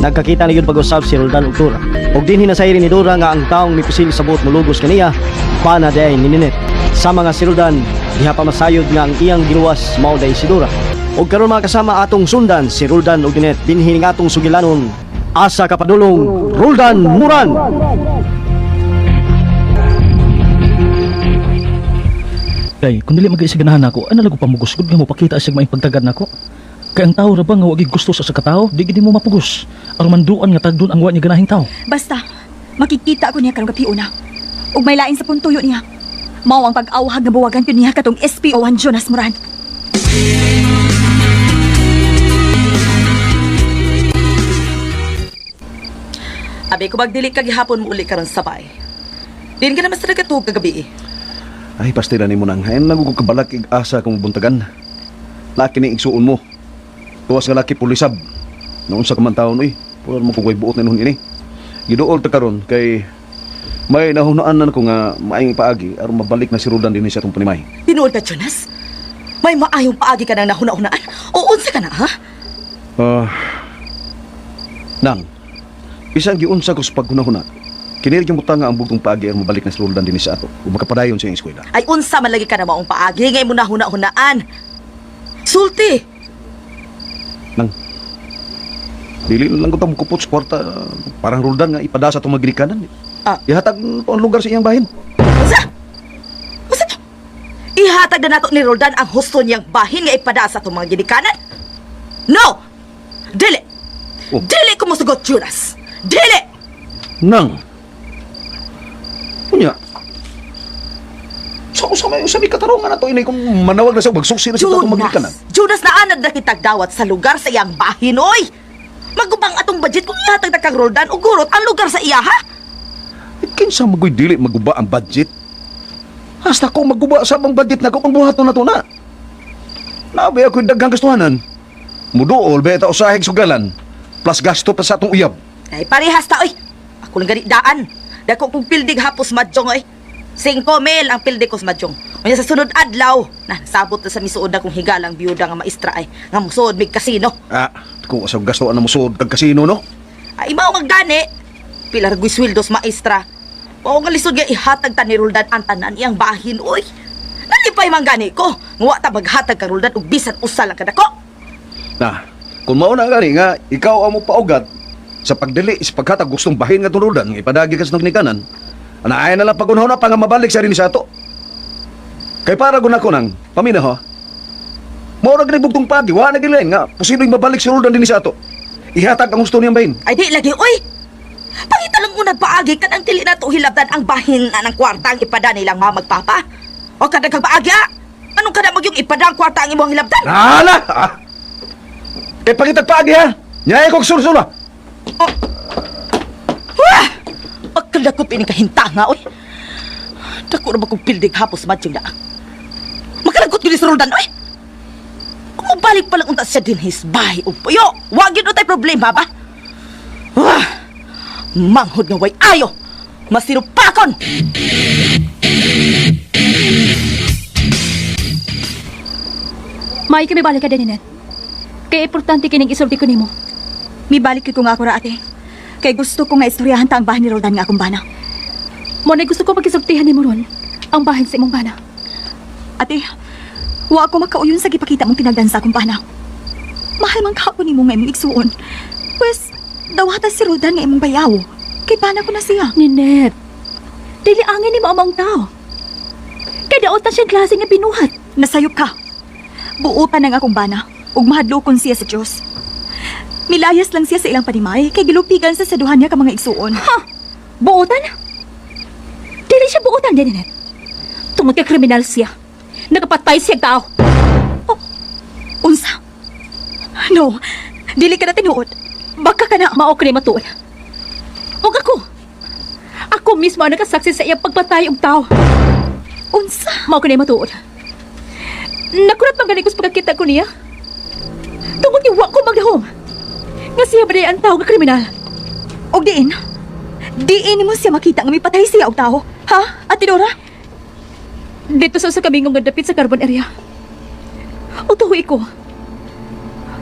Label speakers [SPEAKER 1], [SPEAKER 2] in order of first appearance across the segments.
[SPEAKER 1] Nagkakita na yun pag-usab si Roldan ug Dora. Ug dinhi nasayri ni Dora nga ang taong mipisil sa buot molugos kaniya, pana day ni Ninet. Sa mga si Roldan, diha pa masayod nga ang iyang giluwas mao day si Dora. Ug karon mga kasama atong sundan si Roldan ug Ninet dinhi ning atong sugilanon. Asa ka padulong, Roldan Moran!
[SPEAKER 2] Kay kung dili magay sa ganahan nako, ano lago pamugos gud nga mopakita siya maing pagtagad nako. Kay ang tao ra ba nga wa gyud gusto sa sa katao, di gid mo mapugos. Aron manduan nga tagdon ang wa niya ganahing tao.
[SPEAKER 3] Basta, makikita ko niya karong gabi una. Ug may lain sa puntuyo niya. Mao ang pag-awhag nga buwagan ko niya katong SPO1 Jonas Moran.
[SPEAKER 4] Abi ko magdili ka gihapon mo uli karon sabay. Din ka naman sa nagkatuog kagabi eh.
[SPEAKER 5] Ay, pastila ni mo nang. Ay, nagugog kabalak ig asa kung buntagan. Laki ni igsuon mo. Tuwas nga laki pulisab. Noon sa kaman taon, uy. Pura mo kugoy buot na noon ini. Giduol ta karon kay may nahunaan na ko nga maayong paagi aron mabalik na si Roldan dinhi sa atong panimay.
[SPEAKER 4] Tinuod ka, Jonas? May maayong paagi ka nang nahuna-hunaan? O unsa ka na, ha?
[SPEAKER 5] Ah, nang, isang giunsa ko sa paghunahuna. Kini yung butang nga ang bugtong paagi aron mabalik na si Roldan dinhi sa ato ug makapadayon sa iyang eskwela.
[SPEAKER 4] Ay unsa man lagi ka na maong paagi ngay mo nahuna-hunaan. Sulti!
[SPEAKER 5] Nang, dili na lang ko ta mukupot sa kwarta parang Roldan nga ipada sa atong maginikanan.
[SPEAKER 4] Ah.
[SPEAKER 5] Ihatag to ang lugar sa iyang bahin.
[SPEAKER 4] Unsa? Unsa to? Ihatag na nato ni Roldan ang husto niyang bahin nga ipada sa atong mga ginikanan? No! Dili!
[SPEAKER 5] Oh.
[SPEAKER 4] Dili ko mosugot, Jonas! Dili!
[SPEAKER 5] Nang. Unya. Sa usa may usa may katarungan na to inay kung manawag na siya magsuksi na siya atong maginikanan.
[SPEAKER 4] Jonas, naanad na kitag dawat sa lugar sa iyang bahin, oy! Magubang atong budget kung ihatag na kang Roldan o gurot ang lugar sa iya, ha?
[SPEAKER 5] Eh, kinsa magoy dili maguba ang budget? Hasta ko maguba sa bang budget nako kung buhaton na to na. Nabi ako daghang gastuhanan. Muduol ba ta usahig sugalan plus gasto pa sa atong uyab.
[SPEAKER 4] Ay, parehas ta, oy! Ako lang gani daan. Dako kong pildig hapos madjong, oy. 5 mil ang pildig ko sa madjong. Unya sa sunod adlaw, na sabot na sa misuod na kong higalang biyuda nga maestra ay, nga musuod mig kasino.
[SPEAKER 5] Ah, kung sa gasto na musuod kag kasino no.
[SPEAKER 4] Ay, mao nga gani. Pilar guy sweldos maestra. Mao nga lisod nga ihatag ta ni Roldan ang tanan iyang bahin, oy. Nalipay man gani ko. Nga wa ta maghatag kang Roldan og bisan usa lang kadako.
[SPEAKER 5] Na, kung mao na gani nga ikaw ang mopaugat sa pagdili sa paghatag gustong bahin nga tuludan nga ipadagi ka sa nagnikanan. Anaay na lang pagunhaw na pa nga mabalik sa rin sa ato. Kay para gun ako nang pamina ho. Mao ra gani bugtong pagi, wa na gilain nga posibleng mabalik si Roldan dinhi sa ato. Ihatag ang gusto niyang bahin.
[SPEAKER 4] Ay di lagi, oy! Pangita lang unang paagi kanang dili na to hilabdan ang bahin na ng kwarta ang ipada nilang mamagpapa. O kada kag paagi, ah! Anong kada magyong ipada ang kwarta ang imong hilabdan?
[SPEAKER 5] Nala! Ah. Kay pangitag paagi ha. Nyay kog sursula.
[SPEAKER 4] Wah! Pagkalakop ini kahintanga, oy! Dako ra ba kong pildig hapos matching na? Makalagot yun ni si Roldan, oy! Kung balik pa lang unta siya din his bahay o puyo, wag yun utay problema ba? Wah! Manghod nga way ayo! Masirupakon!
[SPEAKER 6] May kami balik ka din, Ninet. Kaya importante kining isulti ko nimo.
[SPEAKER 3] Mibalik ko nga ako ra ate. Kay gusto ko nga istoryahan ta ang bahin ni Roldan nga akong bana.
[SPEAKER 6] Mo na gusto ko pag-isultihan nimo ron ang bahin sa imong bana.
[SPEAKER 3] Ate, wa ako makauyon sa gipakita mong tinagdan sa akong bana. Mahal man kahapon nimo nga imong igsuon. Pwes, dawata si Roldan nga imong bayaw. Kay bana ko na siya.
[SPEAKER 6] Ninet, dili angin nimo among tao. Kay daot na siya klase nga binuhat.
[SPEAKER 3] Nasayop ka. Buotan ang akong bana ug mahadlokon siya sa Dios. Milayas lang siya sa ilang panimay kay gilupigan sa duha niya ka mga igsuon.
[SPEAKER 6] Ha? Buotan? Dili siya buotan din, Ninet. Tungod kay kriminal siya. Nakapatay siya og tao.
[SPEAKER 3] Unsa? No, dili ka na tinuod. Baka ka na.
[SPEAKER 6] Mao kini matuod. Ug ako. Ako mismo ang nakasaksi sa iyang pagpatay og tao.
[SPEAKER 3] Unsa?
[SPEAKER 6] Mao kini matuod. Nakurat man gani ko sa pagkakita ko niya. Tungod kay wa ko magdahom. Nga siya ba ang tao nga kriminal?
[SPEAKER 3] Og diin. Diin mo siya makita nga mipatay siya og tao. Ha? Ate Dora?
[SPEAKER 6] Dito sa kamingong nga dapit sa carbon area. O tuhoy ko.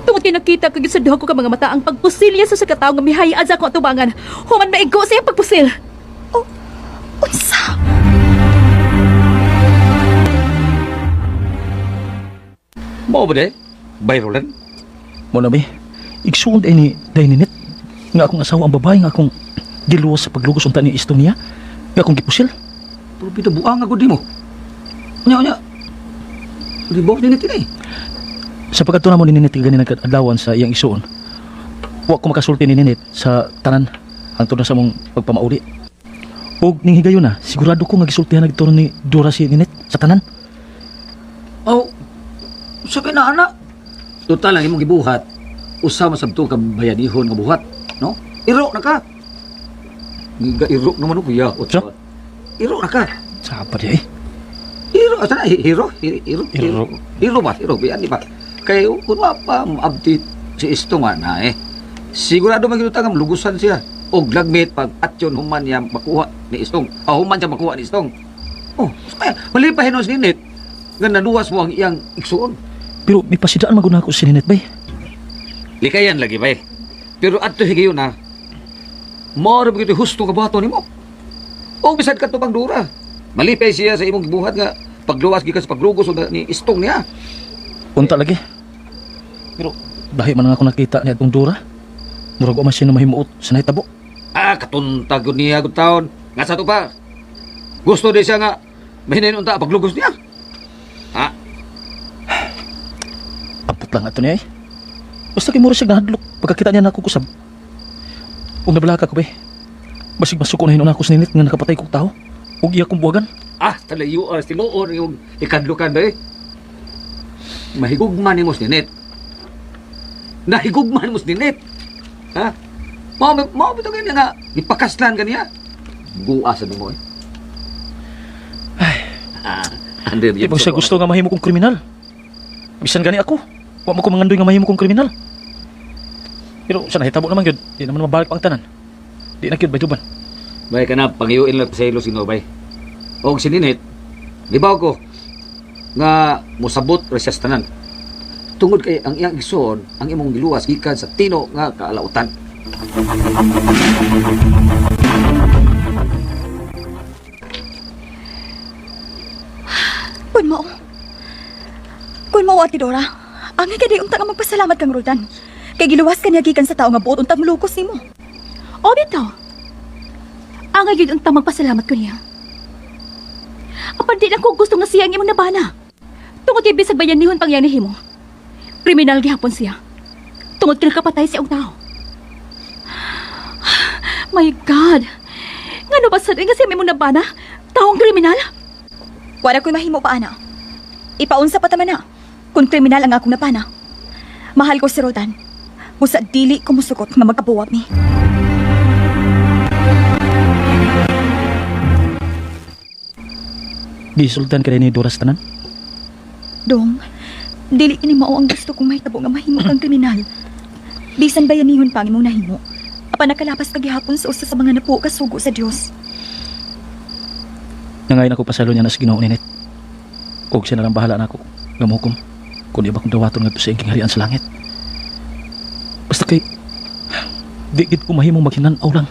[SPEAKER 6] Tungod Tungod kay nakita ko gyud sa duha ko ka mga mata ang pagpusil niya sa usa ka tawo nga mihayaan sa akong atubangan. Human maigo sa iyang pagpusil.
[SPEAKER 3] Oh, unsa?
[SPEAKER 7] Mao ba de? Bay Roland?
[SPEAKER 2] Mo na ba? Igsuon day ni day ni Net. Nga akong asawa ang babae nga akong giluwas sa paglugos unta ni isto niya. Nga akong gipusil.
[SPEAKER 7] Pero pinabuang ako di mo. Unya, unya. Libaw din ito eh.
[SPEAKER 2] Sa pagkadto namo ni Ninit gani nagkadlawan sa iyang isuon. Wa ko makasulti ni Ninit sa tanan hangtod na sa mong pagpamauli. Ug ning higayon na, sigurado ko nga gisultihan na gituro ni Dora si Ninit sa tanan.
[SPEAKER 7] Oh, sa na anak. Total ang imong gibuhat. Usa masabto ka bayanihon nga buhat, no? Iro na ka. Giga iro naman ko ya.
[SPEAKER 2] Sa?
[SPEAKER 7] Iro na ka.
[SPEAKER 2] Sa pa di ay.
[SPEAKER 7] Iro asa na hero? Hero.
[SPEAKER 2] Iro.
[SPEAKER 7] Hero ba? Hero bayan di ba? Kay kun wa pa update si isto nga na eh. Sigurado man gyud ta nga lugusan siya. Og lagmit pag atyon human niya makuha ni Istong. Ah, human siya makuha ni Istong. Oh, kaya mali pa hinos ninit nga naluwas mo ang iyang igsuon.
[SPEAKER 2] Pero may pasidaan man gud na ako si Ninit bay.
[SPEAKER 7] Likayan lagi bay. Pero adto higayon na. Mao ra gyud husto ka buhaton nimo. O bisad ka pang dura. Malipay siya sa imong gibuhat nga pagluwas gikan sa paglugos ni Istong niya.
[SPEAKER 2] Unta lagi. Pero dahil man nga ako nakita ni atong Dora. Murag wa man siya na mahimuot sa nahitabo.
[SPEAKER 7] Ah, katuntag yun niya gud taon. Nga sa to pa. Gusto di siya nga mahinayon unta paglugos niya. Ha?
[SPEAKER 2] Abot lang ato niya eh. Basta kay mura siya nahadlok pagkakita niya nako kusab. Ug nabalaka ko bay. Basig masuko na hinuon ako sa Ninit nga nakapatay kog tao. Ug iya kong buwagan.
[SPEAKER 7] Ah, talayo ar tinuon yung ikadlukan ba eh. Mahigugma nimo si Ninit. Nahigugma nimo si Ninit. Ha? Mao mao bitaw gani nga gipakaslan kaniya. Buwa sa mo eh. Ay. Ah, ande
[SPEAKER 2] Di ba siya gusto nga mahimo kong kriminal? Bisan gani ako. Wa mo ko mangandoy nga mahimo kong kriminal. Pero sa nahitabo naman gyud, di naman mabalik pa ang tanan. Di na gyud bayduban.
[SPEAKER 7] Bay ka na, pangyuin lang sa ilo sinobay. Og si Ninit, libaw ko nga mosabot ra siya sa tanan. Tungod kay ang iyang igsoon, ang imong giluwas gikan sa tino nga kaalautan.
[SPEAKER 3] Kun mao. Kun mao, Ate Dora. Angay ka di unta nga magpasalamat kang Roldan. Kay giluwas ka niya gikan sa tao nga buot untang mulukos nimo.
[SPEAKER 6] O bitaw. Angay gyud untang magpasalamat ko niya. Apan di lang ko gusto nga siya ang imong nabana. Tungod kay bisag bayanihon pang himo. Kriminal gihapon siya. Tungod kay nakapatay siya og tao. My God. Ngano ba sad nga siya may imong nabana? Taong kriminal?
[SPEAKER 3] Wala ko'y mahimo pa, ana. Ipaunsa pa taman na. Kung kriminal ang akong napana. Mahal ko si Roldan. Busa dili ko musugot nga magkabuwag ni.
[SPEAKER 2] Gisultan ka ni Dora sa tanan.
[SPEAKER 3] Dong, dili kini mao ang gusto kong mahitabo nga mahimo kang kriminal. Bisan bayanihon pa ang imong nahimo. Apan nakalapas ka gihapon sa usa sa mga napuo ka sugo sa Dios.
[SPEAKER 2] Nangayon ako pasalo niya na sa Ginoo Ninit. Og siya na lang bahala nako nga mohukom. Kun di ba kong dawaton ngadto sa iyang gingharian sa langit. Basta kay di gid ko mahimong maghinan-aw lang.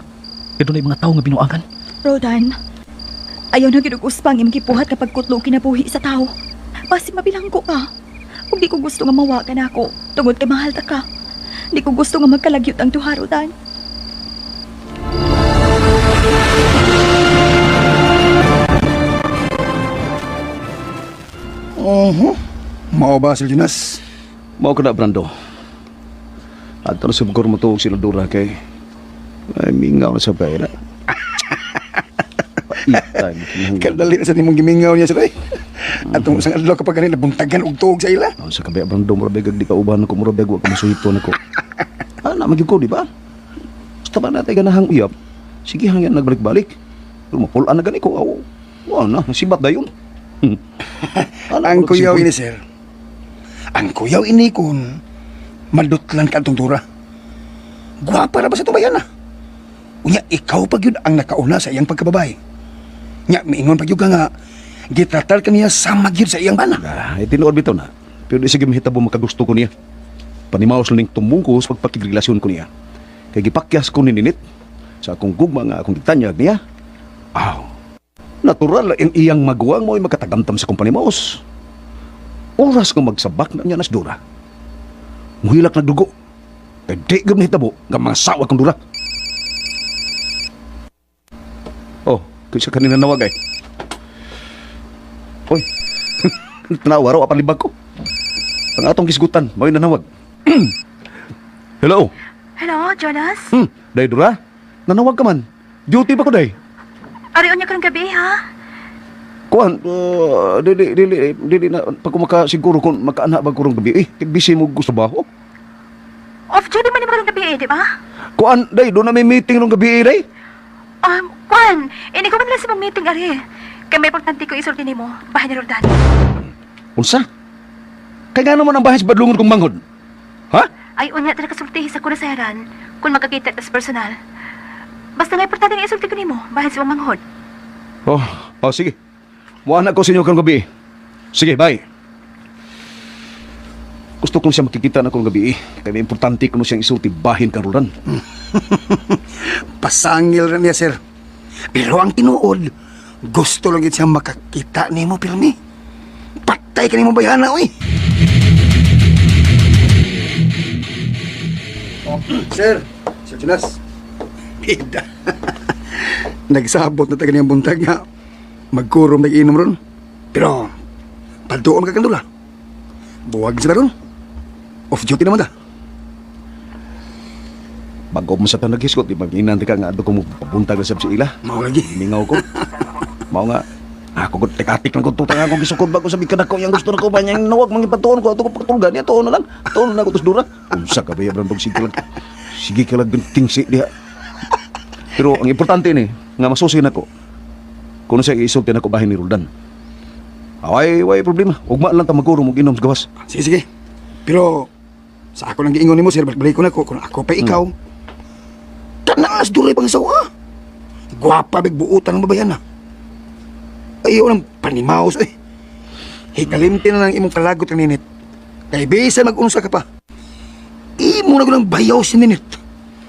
[SPEAKER 2] Kay dunay mga tawo nga binuangan.
[SPEAKER 3] Roldan, ayaw na gid og uspa ang imong gibuhat kapag kutlo kinabuhi sa tao. Basi mabilanggo ka. Ug di ko gusto nga mawagan ako tungod kay mahal ta ka. Di ko gusto nga magkalagyot ang duha, Roldan.
[SPEAKER 8] Oho. Mao ba, Sir Jonas?
[SPEAKER 5] Mao ko na, Brando. Adto na siguro mo tuog sila Dora kay ay mingaw na sa pera. Paitay mo kinahanglan.
[SPEAKER 8] Kadali na sa nimong gimingaw niya, sir. Eh. Atong isang adlaw kapag ganun, nabuntagan og tuog sa ila.
[SPEAKER 5] Sa kabi, Brando, mura bigag di ka uban ako, mura bigag wa ka masuhito nako. Ah, na magyud ko, di ba? Basta ba natay ganahang uyab? Sige, hanggang nagbalik-balik. Pero mapulaan na gani ko, aw. Wa na, sibat dayon. Ana,
[SPEAKER 8] Ang
[SPEAKER 5] murag
[SPEAKER 8] kuyaw
[SPEAKER 5] simple.
[SPEAKER 8] ini, sir. Ang kuyaw ini kun madutlan ka atong dura. Gwapa ra ba sa tubayan ah. Unya, ikaw pag yun ang nakauna sa iyang pagkababay. Nya, miingon pag yun ka nga, gitratar ka niya sama gyud sa iyang bana.
[SPEAKER 5] Ah, eh, tinuod bitaw na. Pero di sige mahitabo makagusto ko niya. Panimaos lang ning tumungko sa pagpakigrelasyon ko niya. Kay gipakyas ko ni Ninit sa akong gugma nga akong gitanyag niya. Aw, natural ang iyang maguwang mo'y makatagamtam sa akong panimaos. Oras nga magsabak na niya nas Dora. Muhilak na dugo. Kay di gud nahitabo nga mga sawa kong Dora. Oh, kaysa kanina nawag ay. Oy, tanawa raw apan libag ko. Ang atong gisgutan, mao'y nanawag. Hello.
[SPEAKER 3] Hello, Jonas?
[SPEAKER 5] Day Dora? Nanawag ka man. Duty ba ko day?
[SPEAKER 3] Ari unya karong gabi ha?
[SPEAKER 5] Kuan, dili dili dili na pag makasiguro kung makaana ba ko rong gabi eh, kay busy mo gusto ba ako?
[SPEAKER 3] Off duty man nimo karong gabi eh, di ba?
[SPEAKER 5] Kuan, day do na may meeting rong gabi eh, day.
[SPEAKER 3] Kwan, ini ko man lang sa mong meeting ari. Kay may importante ko isulti nimo, bahay ni Roldan.
[SPEAKER 5] Unsa? Kay ngano man ang bahay sa badlungon kong manghod? Ha?
[SPEAKER 3] Ay unya ta nakasulti sa ko na sayaran kung magkakita tas personal. Basta nga importante nga isulti ko nimo, bahay sa mong manghod.
[SPEAKER 5] Oh, oh sige. Muana ko sa inyo karong gabi. Sige, bye. Gusto kong siya makikita na karong gabi eh. Kay may importante kuno siyang isulti bahin karuran.
[SPEAKER 8] Pasangil ra niya, sir. Pero ang tinuod, gusto lang gid siya makakita nimo pirmi. Patay ka nimo bayana, oy. Oh, sir, Sir Jonas. Bida. Nagsabot na taga niyang buntag nga. Magkurom nag-inom ron. Pero, paduon ka kandula. Buwag sila ron. Off duty naman ta.
[SPEAKER 5] Bago mo sa tanag hisgot, di ba ginante ka nga adto ko mo pabuntag na sab sa ila.
[SPEAKER 8] Mao lagi.
[SPEAKER 5] Mingaw ko. Mao nga ako gud tekatik lang ko tutang akong gisukod ba ko sa bikan ako yang gusto na ko ba niyang nawag mangipatuon ko ato ko pagtulgan niya tuon na lang. Tuon na ko tos dura. Unsa ka ba ya brandog sige lang. Sige ka lang tingsi diha. Pero ang importante ni nga masusi nako. Kuno siya isulti nako bahin ni Roldan. Away, way problema. Ugma lang ta maguro mo inom sa gawas.
[SPEAKER 8] Sige, sige. Pero, sa ako lang giingon nimo, sir, balik ko na ko. Kung ako pa ikaw, tanaas duray pang sawa. Gwapa big buutan ng babayan na. Ayaw ng panimaos, eh. Hikalimti na lang imong kalagot ng ninit. Kay bisa mag-unsa ka pa. Imo na ko ng bayaw si ninit.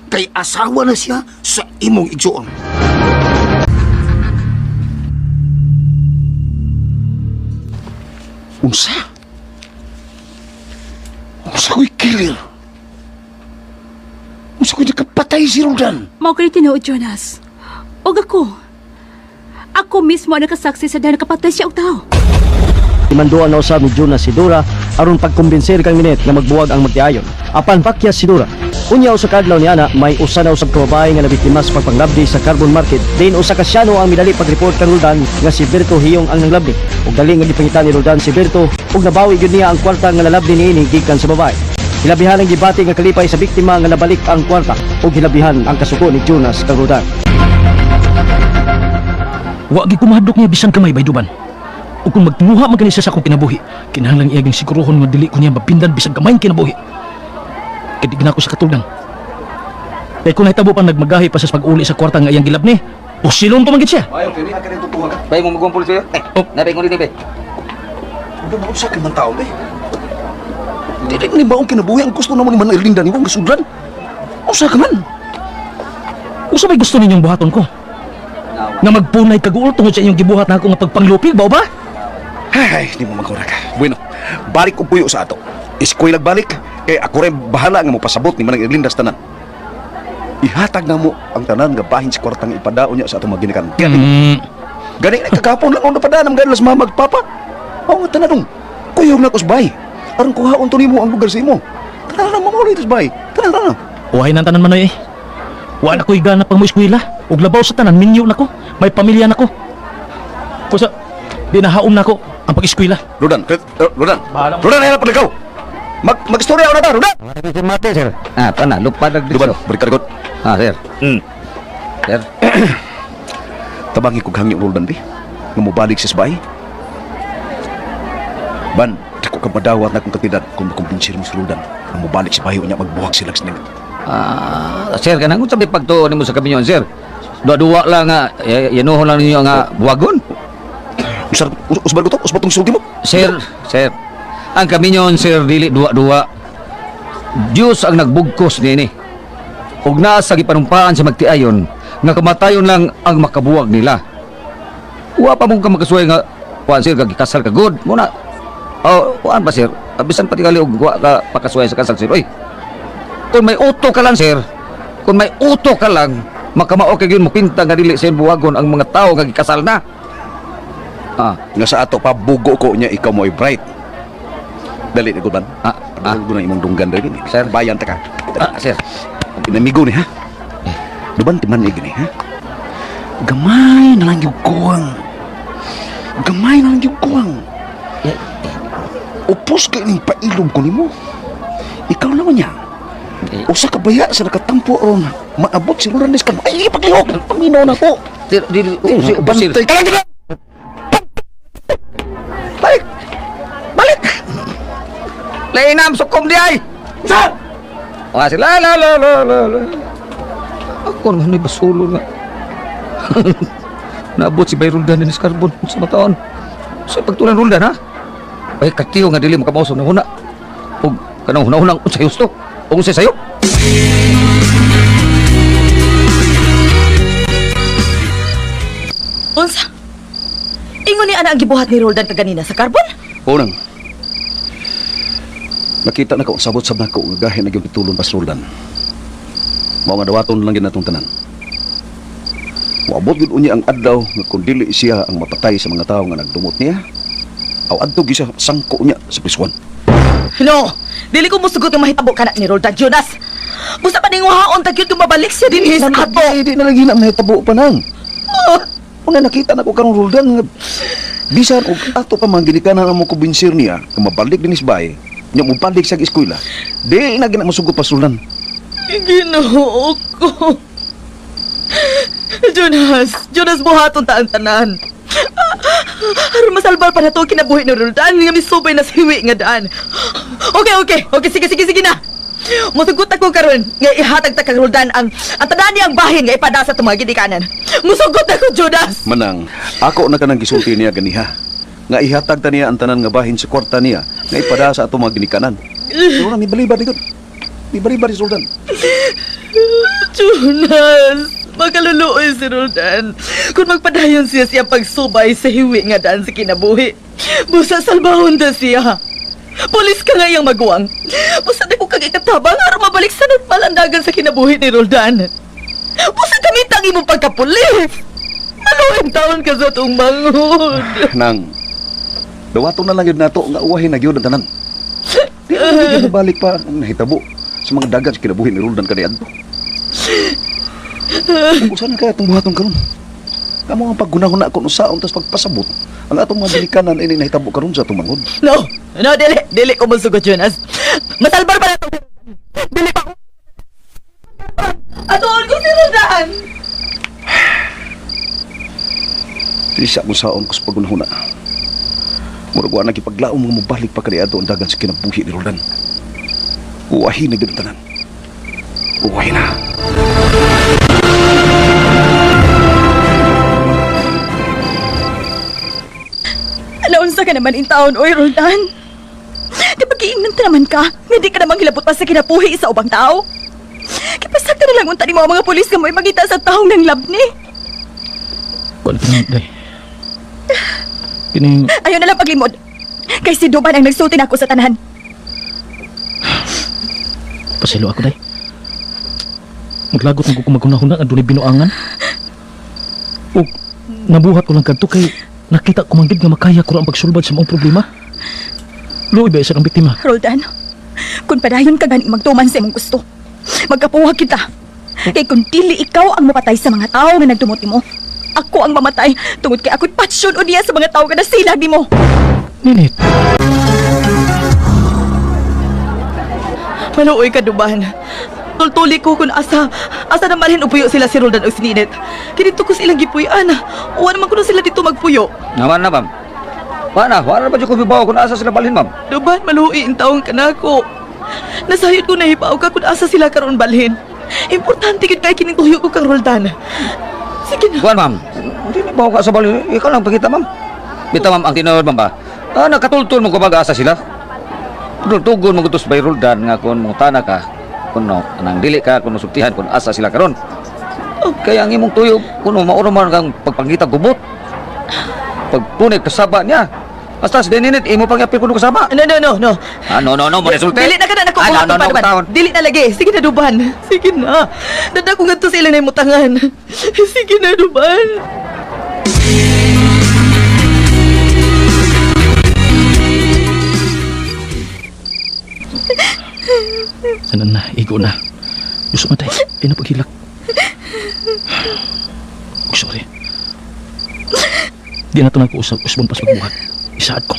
[SPEAKER 8] Kay asawa na siya sa imong igsuon.
[SPEAKER 5] Unsa? Unsa ko'y killer? Unsa ko'y nakapatay si Roldan?
[SPEAKER 6] Mao kay tinuod, Jonas. Og ako. Ako mismo ang nakasaksi sa dahil nakapatay siya og tao.
[SPEAKER 1] Imanduan na usab ni Jonas si Dora aron pagkumbinser kang Minet nga magbuwag ang magtiayon. Apan pakyas si Dora. Unya usa ka adlaw ni ana may usa na usab ka babae nga nabiktima sa pagpanglabdi sa carbon market. Din usa ka siyano ang midali pagreport kang Roldan nga si Berto Hiyong ang nanglabdi. Ug dali nga gipangita ni Roldan si Berto ug nabawi gyud niya ang kwarta nga nalabdi niini gikan sa babae. Hilabihan ang gibati nga kalipay sa biktima nga nabalik ang kwarta ug hilabihan ang kasuko ni Jonas kang Roldan.
[SPEAKER 2] Wa gid ko mahadlok niya bisan kamay bayduban. Ug kung magtinguha man kani siya sa akong kinabuhi, kinahanglan iya ging sigurohon nga dili ko niya mapindan bisan gamay ang kinabuhi. Kay di gina ko sa katulgan. Kay kung nahitabo pa nagmagahi pa sa pag-uli sa kwarta nga iyang gilabni, pusilon pa man gid siya.
[SPEAKER 5] Ayaw, kini ka rin tutuwa ka.
[SPEAKER 7] Bay mo magumpul sa'yo. Eh,
[SPEAKER 2] Oh.
[SPEAKER 7] nabay ko din, bay.
[SPEAKER 5] Ano ba sa akin man tao, eh? Dili ni ba ang kinabuhi ang gusto naman ni Manang Erlinda ni mong sudlan? Usa ka man.
[SPEAKER 2] Usa may gusto ninyong buhaton ko? Nga magpunay kaguol tungod sa inyong gibuhat na ako nga pagpanglupig, bao ba?
[SPEAKER 5] Ay, di mo magkura ka. Bueno, balik og puyo sa ato. Eskwela balik, kay ako rin bahala nga mo pasabot ni Manang Erlinda sa tanan. Ihatag na mo ang tanan nga bahin sa kwartang ipadaon niya sa atong mga ginikan. Gani, gani na kagapon lang ang napadaan ang galas mama magpapa. Mao nga tanadong. Kuyog na kusbay. Aron kuhaon to nimo ang lugar sa imo. Tanan na mamauloy tos bay. Tanan tanan.
[SPEAKER 2] Uhay ng tanan manoy eh. Wa na ko'y gana pang mo eskwela. Ug labaw sa tanan, minyo na ko. May pamilya na ko. Kusa, di nahaom na ko ang pag-eskwela.
[SPEAKER 5] Rodan, Rodan.
[SPEAKER 2] Bahala mo.
[SPEAKER 5] Rodan, ay ikaw. Mag magstorya na ta, Rodan.
[SPEAKER 7] Sir. Ah, pana, lupad
[SPEAKER 5] Duban,
[SPEAKER 7] nagdito.
[SPEAKER 5] balik ka likod.
[SPEAKER 7] Ah, sir. Sir.
[SPEAKER 5] Tabangi kog hangyo Roldan bi. Nga mobalik sa bahay. Ban, di ko ka madawat na kong katidad kung makumbinsir mo si Roldan. Nga mobalik sa bahay unya magbuhag sila sa nila.
[SPEAKER 7] Ah, sir, kanang unsa may pagtuon nimo sa kaminyon, sir? Duwa-duwa lang nga, yanuhon lang ninyo nga buwagon.
[SPEAKER 5] Usar usbar ko to, usbar tong sulti mo.
[SPEAKER 7] Sir, sir. Ang kaminyon, sir, dili duwa-duwa. Diyos ang nagbugkos niini. Ug naa sa gipanumpaan sa magtiayon nga kamatayon lang ang makabuwag nila. Wa pa mo ka makasuway nga kuan sir, gikasal ka good muna. Oh, kuan ba sir? Bisan pa tingali og wa ka pakasuway sa kasal sir. Oy. Kung may uto ka lang sir, kung may uto ka lang, makamao kay gyud mopinta nga dili sa buwagon ang mga tawo nga gikasal na. Ah,
[SPEAKER 5] Nga sa ato pa bugo ko niya ikaw mo'y bright. Dali na gud man.
[SPEAKER 7] ah, ah,
[SPEAKER 5] Padulog na imong dunggan dali.
[SPEAKER 7] Sir.
[SPEAKER 5] Bayan ta ka.
[SPEAKER 7] ah, sir.
[SPEAKER 5] Inamigo ni ha. Duban timan ni gini ha. Gamay na lang yung kuwang. Gamay na lang yung kuwang. Upos kay ning pailom ko nimo. Ikaw naman niya. Usa ka baya sa nakatampo ron. Maabot si Roland kan. Ay, paglihok. Paminaw na ko.
[SPEAKER 7] Sir, dili, sir, sir.
[SPEAKER 5] Bantay ka lang dito.
[SPEAKER 7] Balik! Balik! Lainam, sukom di ay!
[SPEAKER 5] Sir!
[SPEAKER 7] Ah, sila, la, la, la, la, la. Ako naman may basulo nga. Naabot si Bay Roldan ni Carbon sa mataon. Sa pagtulan Roldan, ha? Ay, katiyo nga dili makamausap na huna. O kanang huna-hunang unsay husto. O unsay sayo.
[SPEAKER 4] Unsa? Ingon ni ana ang gibuhat ni Roldan kaganina sa Carbon?
[SPEAKER 5] Unang, nakita na ko, sabot-sab na ko, gahin na yung pitulon pas Roldan. Mao nga dawaton lang ginatong tanan. Moabot gyud unya ang adlaw nga kung dili siya ang mapatay sa mga tawo nga nagdumot niya, aw adto gyud siya sangko niya sa prisuan.
[SPEAKER 4] No, dili ko musugot nga mahitabo kana ni Roldan Jonas. Busa pa ning wahaon ta gyud kung mabalik siya dinhi sa ato.
[SPEAKER 5] Di na lagi na mahitabo pa nang. Una nakita na ko karon Roldan nga bisan og ato pa man ginikanan ang mo kubinsir niya nga mabalik dinis bay, nya mobalik sa eskwela. Di na gina masugot pa Roldan.
[SPEAKER 4] Ginoo ko. Jonas, Jonas buhaton ta ang tanan. Aron masalbar pa na to kinabuhi ni Roldan nga misubay na sa hiwi nga daan. Okay, okay, okay, sige, sige, sige na. Musugot ako karon nga ihatag ta kang Roldan ang tanan niyang bahin nga ipada sa tumang ginikanan. Musugot ako, Jonas.
[SPEAKER 5] Manang, ako na kanang gisulti niya ganiha. Nga ihatag ta niya ang tanan nga bahin sa kwarta niya nga ipada sa atong mga ginikanan. Pero na mibaliba di gud. Mibaliba di Roldan.
[SPEAKER 4] Jonas, makaluluoy si Roldan. Kung magpadayon siya siya pagsubay sa hiwi nga daan sa kinabuhi. Busa salbahon da siya. Pulis ka nga iyang maguwang. Busa di ko kag ikatabang aron mabalik sa malandagan sa kinabuhi ni Roldan. Busa kami tangi mo pagkapulis. Maluwing taon ka sa itong manghod.
[SPEAKER 5] Nang, dawaton na lang yun nato nga uwahin na gyud ang tanan. Di na gyud mabalik pa ang nahitabo sa mga dagan sa kinabuhi ni Roldan kaniadto. Kung usa na kaya itong buhaton karon. Kamo ang paggunahon na kung usaon tas pagpasabot ang atong mga ginikanan ini nahitabo karon sa atong manghod.
[SPEAKER 4] No, no, dili, dili ko musugot, Jonas. Masalbar pa na ito. Dili pa ko. Atuon ko si Roldan.
[SPEAKER 5] Dili siya kung saon ko sa paggunahon na. Murag wa nagipaglaom nga mobalik pa kaniadto ang dagan sa kinabuhi ni Roldan. Uwahin na gyud ang tanan. Uwahin na.
[SPEAKER 3] Alaunsa ka naman in taon, oy, Roldan. Di ba giingnan ta naman ka? Nga di ka namang hilabot pa sa kinabuhi sa ubang tao. Kipasakta na lang unta ni mga pulis nga mo'y magita sa taong ng labni.
[SPEAKER 2] Kuan ka day. Kining
[SPEAKER 3] Ayaw na lang paglimod. Kay si Duban ang nagsulti nako sa tanan.
[SPEAKER 2] paselo ako day. Maglagot na ko magunahuna nga dunay binuangan. O nabuhat ko lang kadto kay nakita ko man gid nga makaya ko ra ang pagsulbad sa maong problema. Luoy ba isa ang biktima?
[SPEAKER 3] Roldan, kung padayon ka ganing magtuman sa imong gusto, magkapuha kita. Kay kung dili ikaw ang mapatay sa mga tao nga nagdumot nimo, ako ang mamatay tungod kay ako'y patsyon o niya sa mga tao nga nasilag nimo.
[SPEAKER 2] Ninit,
[SPEAKER 4] Maluoy ka, Duban. Tultuli ko kung asa, asa na malhin upuyo sila si Roldan o si Ninette. Kinito ko silang gipuy-an. Uwa naman kuno sila dito magpuyo.
[SPEAKER 7] Naman na, ma'am. Wala na, wala na ba dyan ko bibaw kung asa sila balhin, ma'am?
[SPEAKER 4] Duban, maluoy in taong kanako. Nasayod ko nahibaw ka kung asa sila karon balhin. Importante gid kay kining tuyo ko kang Roldan. Sige na.
[SPEAKER 7] Kuan, ma'am. Hindi na bawa ka sa balhin. Ikaw lang pakita, ma'am. Bita, ma'am, ang tinuod, ma'am ba? Ah, nakatultul mo kapag asa sila. Tugon mo gutos bay Roldan nga kung mutana ka, kuno anang dili ka kuno sultihan kung asa sila karon. Oh, kaya ang imong tuyo kuno mauna man kang pagpangita gubot. Pagpunit kasaba niya. Basta si Deninit, imo pang yapil kuno kasaba.
[SPEAKER 4] No, no, no, no.
[SPEAKER 7] Ah, no, no, no, mo resulte.
[SPEAKER 4] Dili na ka na nako
[SPEAKER 7] Ah, no, no, no, taon.
[SPEAKER 4] Dili na lagi. Sige na, Duban. Sige na. Dada ko ngadto sa ilang nahimutangan. Sige na, Duban.
[SPEAKER 2] Ano na, igo na. Gusto mo tayo, ay napaghilak. Oh, sorry. Di na ito nag-uusap, usbon pas magbuhat. Isaad ko.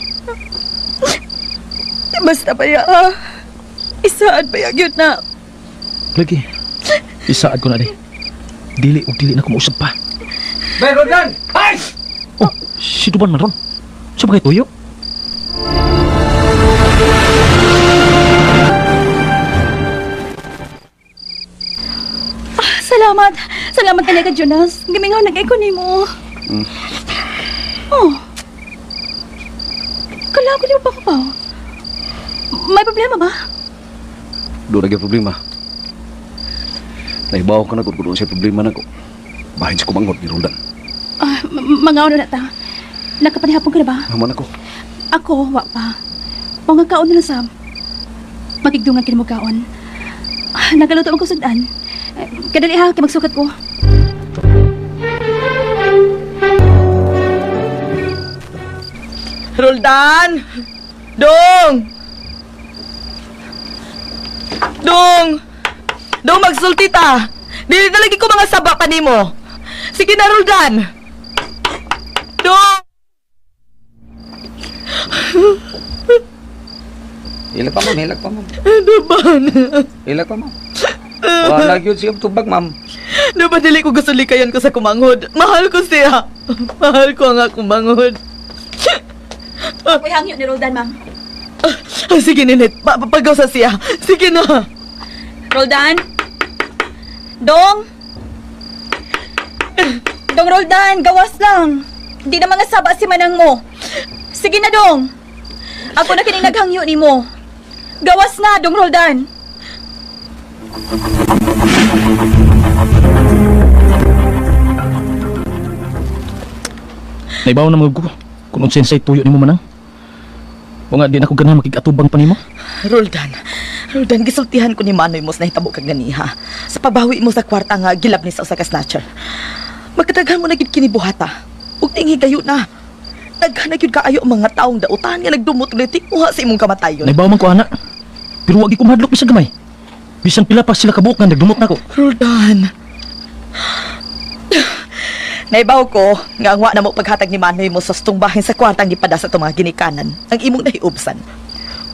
[SPEAKER 3] Basta ba ya? Ah. Isaad ba ya gyud na?
[SPEAKER 2] Lagi, isaad ko na di. Dili o dili na kumausap pa.
[SPEAKER 7] Bay Roldan! Ay!
[SPEAKER 2] Oh, si Duban man ron. Sa bagay tuyo?
[SPEAKER 6] Salamat. Salamat talaga, Jonas. Gimingaw na kay ko nimo. Oh. Kala ko di mo pa kapaw. May problema ba?
[SPEAKER 5] Doon na problema. Naibaw ka na kung doon siya problema na ko. Bahin sa kumangot ni Roldan.
[SPEAKER 6] Ah, mangaw na ta. Nakapanihapon ka na ba?
[SPEAKER 5] Naman ako.
[SPEAKER 6] Ako, wa pa. Mga kaon na lang sab. Magigdungan kini mo kaon. Ah, nagaluto ang kusudan. Eh, kadali ha, kay magsukat ko.
[SPEAKER 4] Roldan! Dong! Dong! Dong, magsulti ta! Dili na lagi ko mga saba pa nimo. Sige na, Roldan! Dong!
[SPEAKER 7] Hilak pa ma'am, hilak pa ma'am.
[SPEAKER 4] Duban!
[SPEAKER 7] Hilak pa ma'am. Wala gyud siya tubag ma'am.
[SPEAKER 4] Duban, dili ko gusto likayan ko sa kumanghod. Mahal ko siya. Mahal ko ang akong manghod.
[SPEAKER 3] Ako'y hangyo ni Roldan, ma'am.
[SPEAKER 4] Ah, sige, Ninet. Pagaw sa siya. Sige na.
[SPEAKER 3] Roldan? Dong? Dong Roldan, gawas lang. Di na mga saba si manang mo. Sige na, Dong. Ako na kining naghangyo ni mo. Gawas na, Dong Roldan.
[SPEAKER 2] Naibaw na mga ko. Kung unsensay tuyo ni mo manang. O nga, di na ko ganahan makikatubang pa nimo.
[SPEAKER 4] Roldan, Roldan, gisultihan ko ni Manoy mo sa nahitabo kag ganiha. Sa pabawi mo sa kwarta nga gilab ni sa usa ka snatcher. Magkadaghan mo na gid kini buhata. Ug tinghi gayo na. Daghan na gyud kaayo ang mga taong dautan nga nagdumot og tikuha sa imong kamatayon.
[SPEAKER 2] Naibaw man ko ana. Pero wag ko mahadlok bisag gamay. Bisan pila pa sila kabuok nga nagdumot nako.
[SPEAKER 4] Roldan. Naibaw ko nga ang wa na mo paghatag ni Manoy mo sa tungbahin sa kwartang gipada sa itong mga ginikanan ang imong nahiubsan.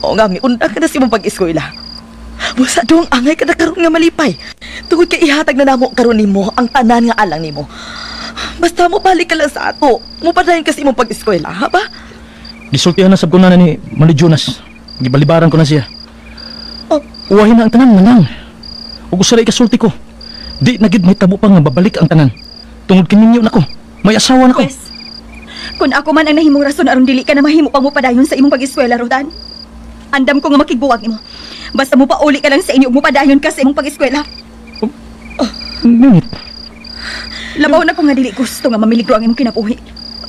[SPEAKER 4] O nga, miundang ka na sa imong pag-eskwela. Busa dong angay ka na karon nga malipay. Tungod kay ihatag na namo karon nimo ang tanan nga alang nimo. Basta mo balik ka lang sa ato. Mo padayon ka sa imong pag-eskwela, ha ba?
[SPEAKER 2] Gisultihan na sab ko na ni Manoy Jonas. Gibalibaran ko na siya.
[SPEAKER 4] Oh.
[SPEAKER 2] Uwahin na ang tanan manang. Ug usa ra ikasulti ko. Di na gid may tabo pa nga babalik ang tanan. Tungod kininyo nako. May asawa nako.
[SPEAKER 3] Pwes, kung ako man ang nahimong rason aron dili ka na mahimo pang mopadayon sa imong pag-eskwela, Roldan. Andam ko nga makigbuwag nimo. Basta mo pauli ka lang sa inyo ug mopadayon ka sa imong pag-eskwela.
[SPEAKER 2] Ngunit,
[SPEAKER 3] Labaw na ko nga dili gusto nga mamiligro ang imong kinabuhi.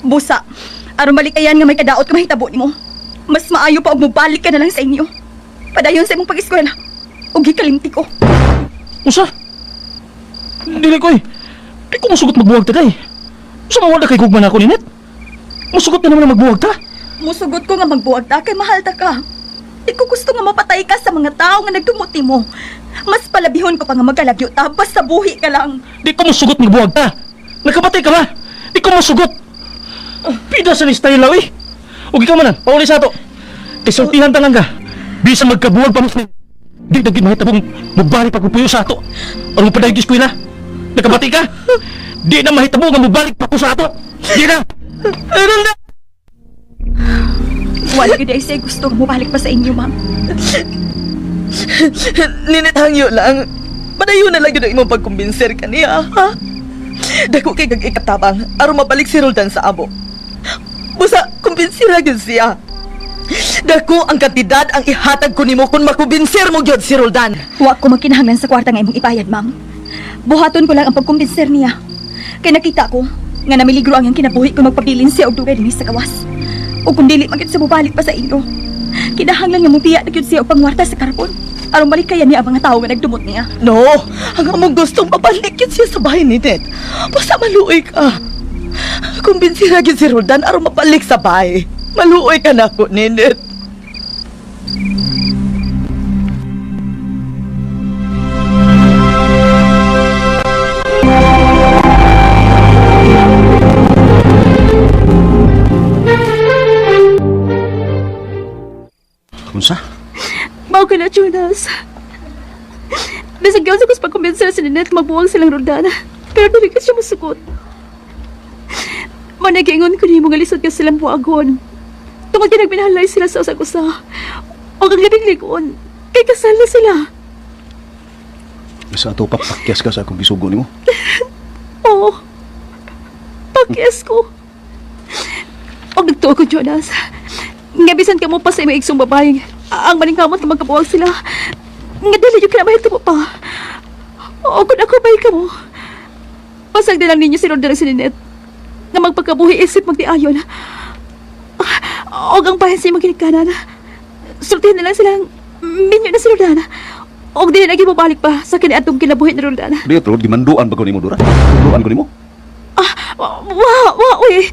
[SPEAKER 3] Busa, aron malikayan nga may kadaot ka mahitabo nimo. Mas maayo pa og mobalik ka na lang sa inyo. Padayon sa imong pag-eskwela. Ug gikalimti ko.
[SPEAKER 2] usa? Dili ko eh. Di ko musugot magbuwag ta day. Usa man wala kay gugma na ako ninit. Musugot na naman na magbuwag ta.
[SPEAKER 3] Musugot ko nga magbuwag ta kay mahal ta ka. Di ko gusto nga mapatay ka sa mga tao nga nagdumot nimo. Mas palabihon ko pa nga magkalagyo ta basta buhi ka lang.
[SPEAKER 2] Di ko musugot magbuwag ta. Nagkapatay ka ba? Di ko musugot. Pida sa ni style eh. Ug ikaw manan, pauli sa ato. Kay sultihan ta lang ka. Bisan magkabuwag pa mo. Di na gid mahitabong mubalik pa ko sa ato. Aron padayon eskwela. Nakabati ka? Di na mahitabo nga mubalik pa ko sa ato. Di na.
[SPEAKER 3] Wala gyud ay siya gusto nga mobalik pa sa inyo, ma'am.
[SPEAKER 4] Ninit hangyo lang. Padayon na lang yun ang imong pagkumbinser kaniya, ha? Dako kay kag ikatabang aron mabalik si Roldan sa amo. Busa, kumbinsira gyud siya. Dako ang kantidad ang ihatag ko nimo kung makumbinser mo gyud si Roldan.
[SPEAKER 3] Wa ko magkinahanglan sa kwarta nga imong ibayad, ma'am. Buhaton ko lang ang pagkumbinser niya. Kay nakita ko nga namiligro ang iyang kinabuhi kung magpabilin siya og dugay dinhi sa gawas. O kung dili man gyud siya mobalik pa sa inyo. Kinahanglan nga mobiya na gyud siya og pangwarta sa karbon aron malikayan niya ang mga tawo nga nagdumot niya.
[SPEAKER 4] No, ang among gustong pabalik yun siya sa bahay ni Ned. Basta maluoy ka. Kumbinsi na gyud si Roldan aron mabalik sa bahay. Maluoy ka na ko, Ninet.
[SPEAKER 5] Unsa?
[SPEAKER 6] Mao ka na, Jonas. Bisag gyud sa kus pagkumbinser si Ninette magbuwag silang Roldan. Pero dili ka siya masugot. Managingon ko nimo nga lisod ka silang buwagon. Tungod kay nagminahalay sila sa usag usa. Og ang labing ligon, kay kasal na sila.
[SPEAKER 5] Sa ato pa pakyas ka sa akong gisugo nimo.
[SPEAKER 6] Oo. Pakyas ko. Og nagtuo ko, Jonas. Nga bisan ka mo pa sa imong igsong babae, ang maningkamot nga magkabuwag sila. Nga dili yung kinamahit mo pa. O kung ako bay ka mo. Pasag na lang ninyo si Rodel si Ninette. Nga magpagkabuhi isip magdiayon. Og ang bahin sa imong ginikanan. Sultihin na lang silang minyo na si Rodan. Og dili lagi mabalik pa sa kiniadtong kinabuhi ni Roldan.
[SPEAKER 5] Di tulod gimanduan ba ko nimo Dora? Manduan ko nimo.
[SPEAKER 6] Ah, wa, wa, uy.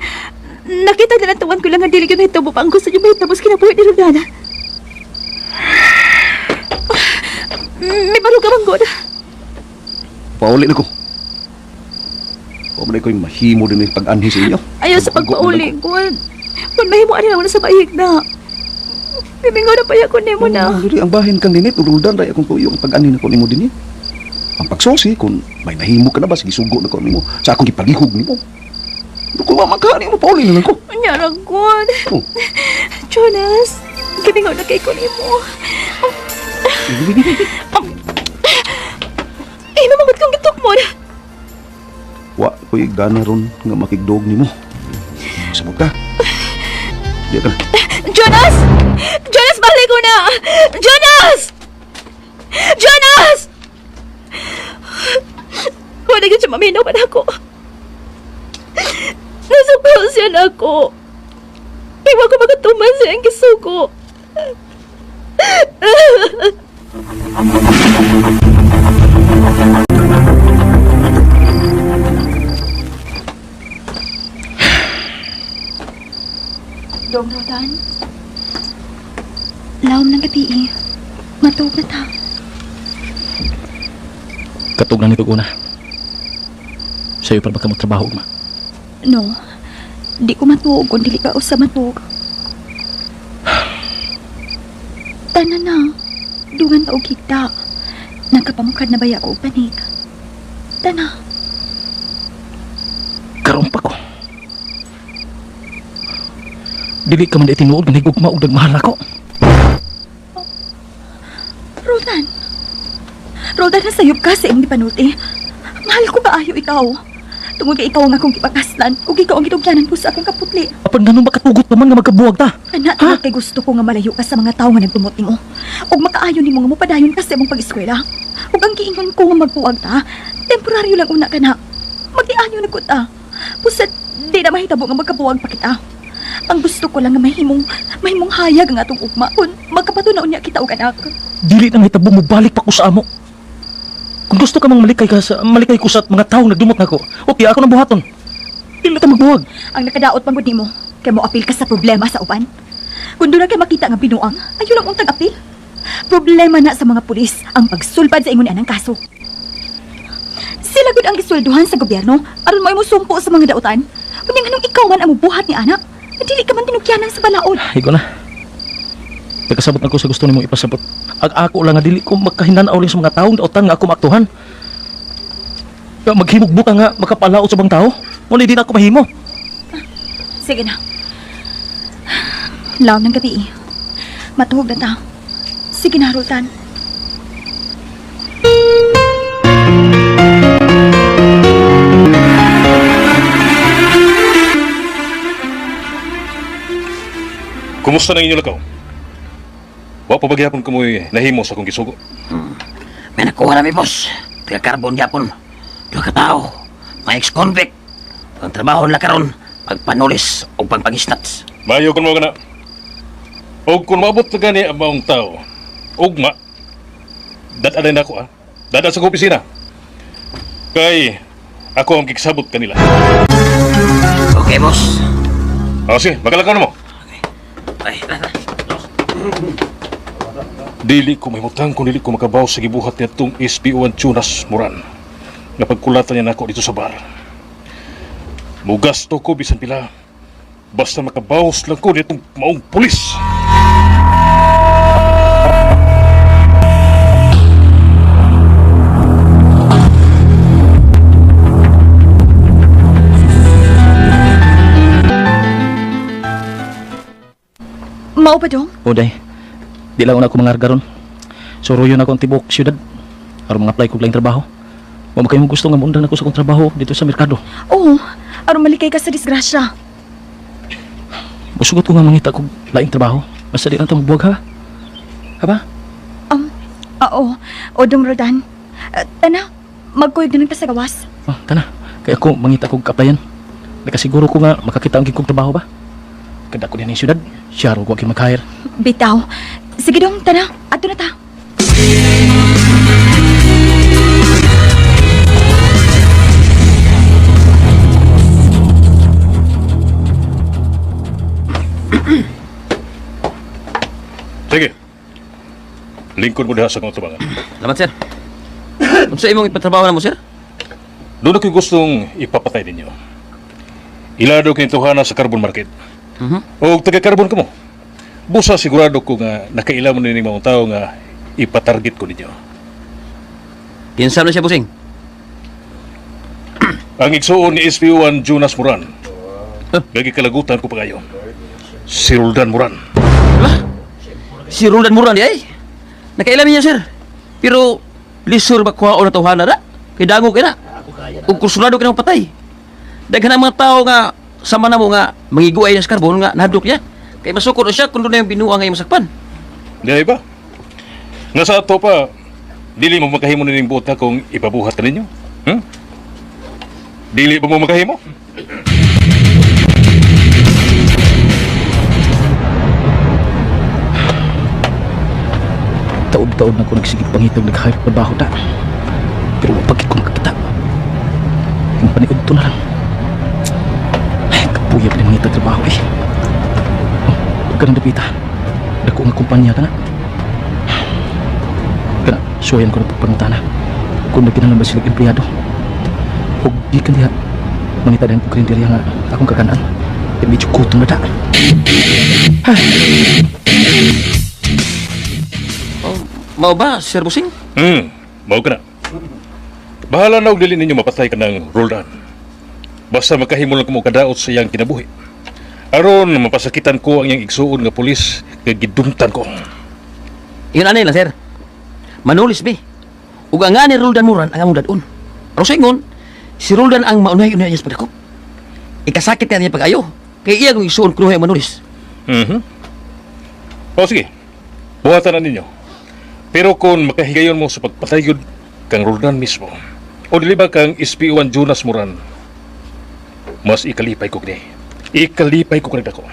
[SPEAKER 6] Nakita na lang tuwan ko lang nga dili ko mahitabo pa ang gusto niyo mahitabo sa kinabuhi ni Roldana. May baro ka bang god?
[SPEAKER 5] Pauli na ko. Wa man ko'y mahimo din yung pag-anhi sa inyo.
[SPEAKER 6] Ayaw sa pagpauli, god. Kung mahimo ani lang na sa maihig na. Mimingaw na paya ko nimo na.
[SPEAKER 5] Oh, dili ang bahin kang ninit Roldan ray akong tuyo ang pag-anhi na ko nimo dinhi. Ang pagsusi kung may nahimo ka na ba sige sugo na ko nimo sa akong gipalihog nimo. Pero kung wa man ka nimo pauli na lang ko.
[SPEAKER 6] Unya ra, god.
[SPEAKER 5] Oh.
[SPEAKER 6] Jonas, gimingaw na kay ko nimo. Eh, mamamot kong gitok mo.
[SPEAKER 5] Wa ko'y gana ron nga makigdog nimo. Sabot ka. Di ka na.
[SPEAKER 6] Jonas! Jonas, balik ko na! Jonas! Jonas! Wala yun siya maminaw man ako. Nasukaw siya na ako. Iwa ko makatuman siya ang gisuko.
[SPEAKER 3] Dong Rodan. Lawom ng gabi eh. Matuog na ta.
[SPEAKER 2] Katog na nito una. Sa'yo para baka magtrabaho, ugma.
[SPEAKER 3] No. Di ko matuog kung dili ka usa matuog. Tanan na. Dungan ta og higda. Nakapamukad na baya ko og panig. Tana.
[SPEAKER 2] Karon pa ko. Dili ka man tinuod nga nigugma og nagmahal nako.
[SPEAKER 3] Roldan. Roldan, nasayop ka sa imong gipanulti. Mahal ko kaayo ikaw. Tungod kay ikaw ang akong gipakaslan ug ikaw ang gitugyanan ko sa akong kaputli.
[SPEAKER 2] Apan nganong makatugot pa man nga magkabuwag ta?
[SPEAKER 3] Kana tungod kay gusto ko nga malayo ka sa mga tawo nga nagdumot nimo. Ug makaayo nimo nga mopadayon ka sa imong pag-eskwela. Ug ang giingon ko nga magbuwag ta, temporaryo lang una kana. Magdiayo na gud ta. Pusat di na mahitabo nga magkabuwag pa kita. Ang gusto ko lang nga mahimong mahimong hayag ang atong ugma kun magkapatunaon niya kita og anak.
[SPEAKER 2] Dili na mahitabo mo balik pa ko sa amo. Kung gusto ka mang malikay ka sa malikay ko sa mga tawo nagdumot nako. Okay, ako nang buhaton. Dili ta magbuwag.
[SPEAKER 3] Ang nakadaot man gud nimo kay moapil ka sa problema sa uban. Kung doon na kay makita nga binuang, ayo lang untag apil. Problema na sa mga pulis ang pagsulpad sa ingon anang kaso. Sila gud ang gisweldohan sa gobyerno aron mo sumpo sa mga dautan. Unya nganong ikaw man ang mubuhat ni anak, dili ka man tinugyanan sa balaod.
[SPEAKER 2] Higo na. Nagkasabot na ko sa gusto nimong ipasabot. Ag ako lang nga dili ko makahinanaw lang sa mga taong dautan nga ako maaktuhan. Nga maghimog buka nga makapalaot sa bang tao. Wala di na ako mahimo.
[SPEAKER 3] Sige na. Lawom ng gabi eh. Matuhog na ta. Sige na, Rultan.
[SPEAKER 9] Kumusta na inyo lakaw? Wa pa ba gyapon kamoy nahimo sa akong gisugo?
[SPEAKER 10] May nakuha na mi, boss. Taga carbon yapon. Duha ka tao. Mga ex-convict. Ang trabaho nila karon, pagpanulis o pagpag-snatch.
[SPEAKER 9] Mayo kun mo kana. Og kung maabot na gani ang maong tao, ugma, dad-aday na ako ah. Dad sa akong opisina. Kay, ako ang kiksabot kanila.
[SPEAKER 10] Okay, boss.
[SPEAKER 9] O sige, magalakaw na mo.
[SPEAKER 10] Ay, tara.
[SPEAKER 9] Dili ko mahimutang kung dili ko makabaw sa gibuhat niya itong SPO1 Jonas Moran. Nga pagkulatan niya nako dito sa bar. Mugasto ko bisan pila. Basta makabawas lang ko nitong maong pulis.
[SPEAKER 3] Mao ba dong?
[SPEAKER 2] O day, di lang una ko mangarga ron. Suruyon ako ang tibok siyudad. Aron mga apply ko laing trabaho. Wa man kayo gusto nga muundang ako sa akong trabaho dito sa merkado.
[SPEAKER 3] Oo, aron malikay ka sa disgrasya.
[SPEAKER 2] Musugot ko nga mangita kog laing trabaho. Basta di lang ta magbuwag ha. Ha ba?
[SPEAKER 3] Oo, o dong Roldan. Tana, magkuyog na lang ta sa gawas.
[SPEAKER 2] Oh, tana. Kaya ako mangita kog ka-applyan. Nakasiguro ko nga makakita ang gikong trabaho ba? Kada ko din siyudad, siya ro ko ang mag-hire.
[SPEAKER 3] Bitaw. Sige dong, tana, ato na ta.
[SPEAKER 9] Sige. Lingkod mo diha sa akong tubangan.
[SPEAKER 7] Salamat, sir. Unsa imong ipatrabaho na mo, sir?
[SPEAKER 9] Doon ako'y gustong ipapatay ninyo. Ilado kay tuhana sa carbon market. O taga-carbon ka mo. Busa sigurado ko nga nakaila mo nining mga tao nga ipatarget ko ninyo.
[SPEAKER 7] Kinsa na siya, busing?
[SPEAKER 9] Ang igsuon ni SPO1 Jonas Moran. Gagi kalagutan ko pa kayo. Si Roldan Moran.
[SPEAKER 7] Si Roldan Moran di ay. Nakailam niya, sir. Pero lisur ba kuha o na ra? Kay dango kay na. Ug kursunado kay na patay. Daghan ang mga tao nga sama na mo nga mangiguay na sa karbon nga nahadlok niya. Kay masukod na siya kung doon na yung binuang nga imong sakpan.
[SPEAKER 9] Di ba? Nga sa ato pa, dili mo makahimo nining buot na kung ipabuhat ka ninyo. Dili ba mo makahimo?
[SPEAKER 2] Taod-taod na ko nagsigig pangitag nag-hire trabaho ta. Pero wapagit ko makakita. Yung paniud to na lang. Ay, kapuyab ni mangitag trabaho eh. Oh, huwag ka nang dapita. Dako nga kumpanya ka na. Kana, suwayan ko na pagpangutana. Kung nagkinahanglan ba sila empleyado. Huwag di ka diha. Mangita din ko karinderya nga akong kakanaan. Kaya medyo gutom na ta.
[SPEAKER 7] Oh, mao ba, Sir Busing?
[SPEAKER 9] Mao ka na. Bahala na og dili ninyo mapatay ka ng Roldan. Basta makahimo lang kamo kadaot sa iyang kinabuhi. Aron mapasakitan ko ang iyang igsuon nga pulis kay gidumtan ko.
[SPEAKER 7] Ingon anay lang, sir. Manulis be. Ug ang nga ni Roldan Moran ang among dadon. Aron sa ingon, si Roldan ang maunay-unay niya sa pagdakop. Ikasakit niya niya pag-ayo. Kay iya kung isuon kunuhay ang manulis.
[SPEAKER 9] O sige, buhatan na ninyo. Pero kung makahigayon mo sa pagpatayod kang Roldan mismo, o dili ba kang SPO1 Jonas Moran, mas ikalipay ko kini. Ikalipay ko kanita ko.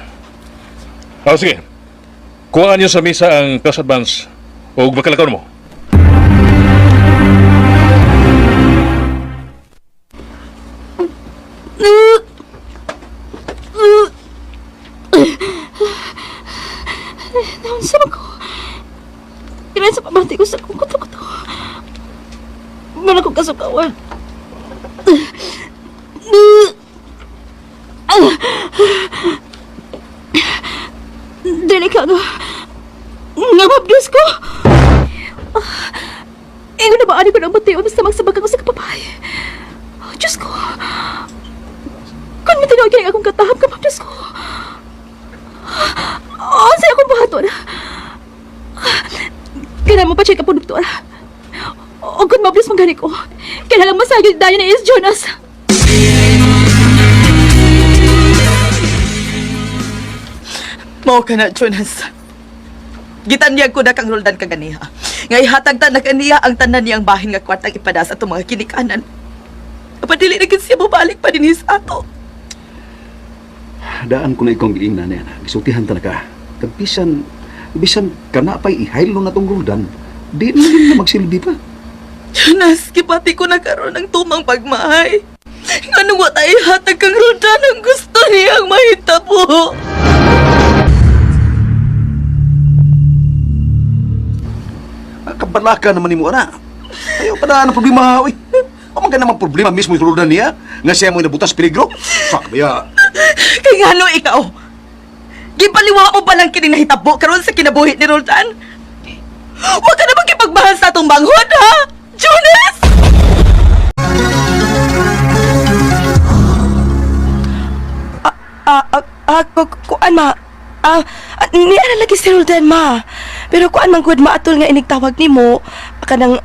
[SPEAKER 9] O sige, kuhaan niyo sa misa ang cash advance o makalakaw mo.
[SPEAKER 6] Naunsa man ko. Kailan sa pamati ko sa akong kuto-kuto. Wala kong kasukawan. Dili ka nga. Nga mabdus ko. Ingon na ba ani ko ng batiyon basta magsabag ako sa kapapay. Oh, Diyos ko. Kung matinuod kaya akong katahap ka, Diyos ko. Oh, sa'yo akong buhaton. Kailan mo pa check up po, doktor. O kung mablis mong gani ko, kailangan masagil dayon ni is Jonas.
[SPEAKER 4] Mao ka na, Jonas. Gitanyag ko na kang Roldan kaganiha. Nga ihatag ta na kaniya ang tanan niyang bahin nga kwartang ipada sa atong mga kinikanan. Apan dili na gid siya mobalik pa dinhi sa ato.
[SPEAKER 5] Daan ko na ikong giingnan niya. Gisultihan ta na ka. Kag bisan, bisan kana pa'y ihaylo na tong Roldan, di na yun na magsilbi pa.
[SPEAKER 4] Jonas, gipati ko na karon ang tumang pagmahay. Nganong wa ta ihatag kang Roldan ang gusto niyang mahitabo?
[SPEAKER 5] Ah, kabalaka naman ni mo, ana. Ayaw pa na ang problema, uy. O man ka naman problema mismo yung Roldan niya, nga siya mo nabutas peligro. Sak ba?
[SPEAKER 4] Kay ngano ikaw? Gibaliwa mo pa lang kini nahitabo karon sa kinabuhi ni Roldan? Wa ka na magkipagmahal sa atong manghod, ha? Jonas!
[SPEAKER 11] Kuan ma. Niya na lagi si Roldan ma. Pero kuan man gud maatol nga inigtawag nimo kanang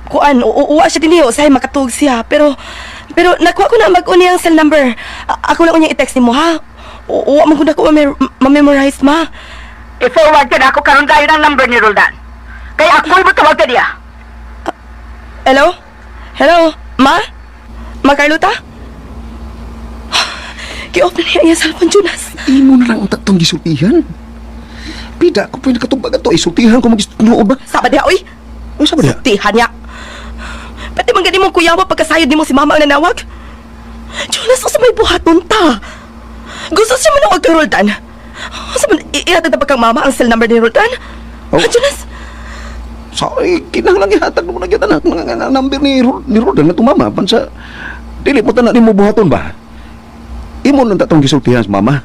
[SPEAKER 11] kuan uwa siya dinhi usahay makatug siya. Pero pero nakuha ko na mag ang cell number. Ako lang unyang i-text nimo ha. Uwa man gud ako ma-memorize ma.
[SPEAKER 4] I-forward ka na ako karon dayon ang number ni Roldan. Kay ako'y mutawag ka niya.
[SPEAKER 11] Hello? Hello? Ma? Ma Carlota? Gi-off na niya ang iyang cellphone, Jonas.
[SPEAKER 5] Imo na lang ang tatong gisultihan. Pida ko pwede katubag ato. Isultihan ko mag-isultihan ba?
[SPEAKER 11] Sama diha, oy!
[SPEAKER 5] Uy, sama diha.
[SPEAKER 11] Sultihan niya. Pwede man gani mong kuyawa pagkasayod nimo si mama ang nanawag? Jonas, usa may buhaton ta. Gusto siya manawag kay Roldan. Usa man, ihatag na ba kang mama ang cell number ni Roldan?
[SPEAKER 5] Oh.
[SPEAKER 11] Ha, Jonas?
[SPEAKER 5] Sa, eh, kinahanglan ihatag mo na gyud anak mga number ni Roldan nga tumama pansa dili mo tanan nimo buhaton ba? Imo lang tatong gisultihan sa mama.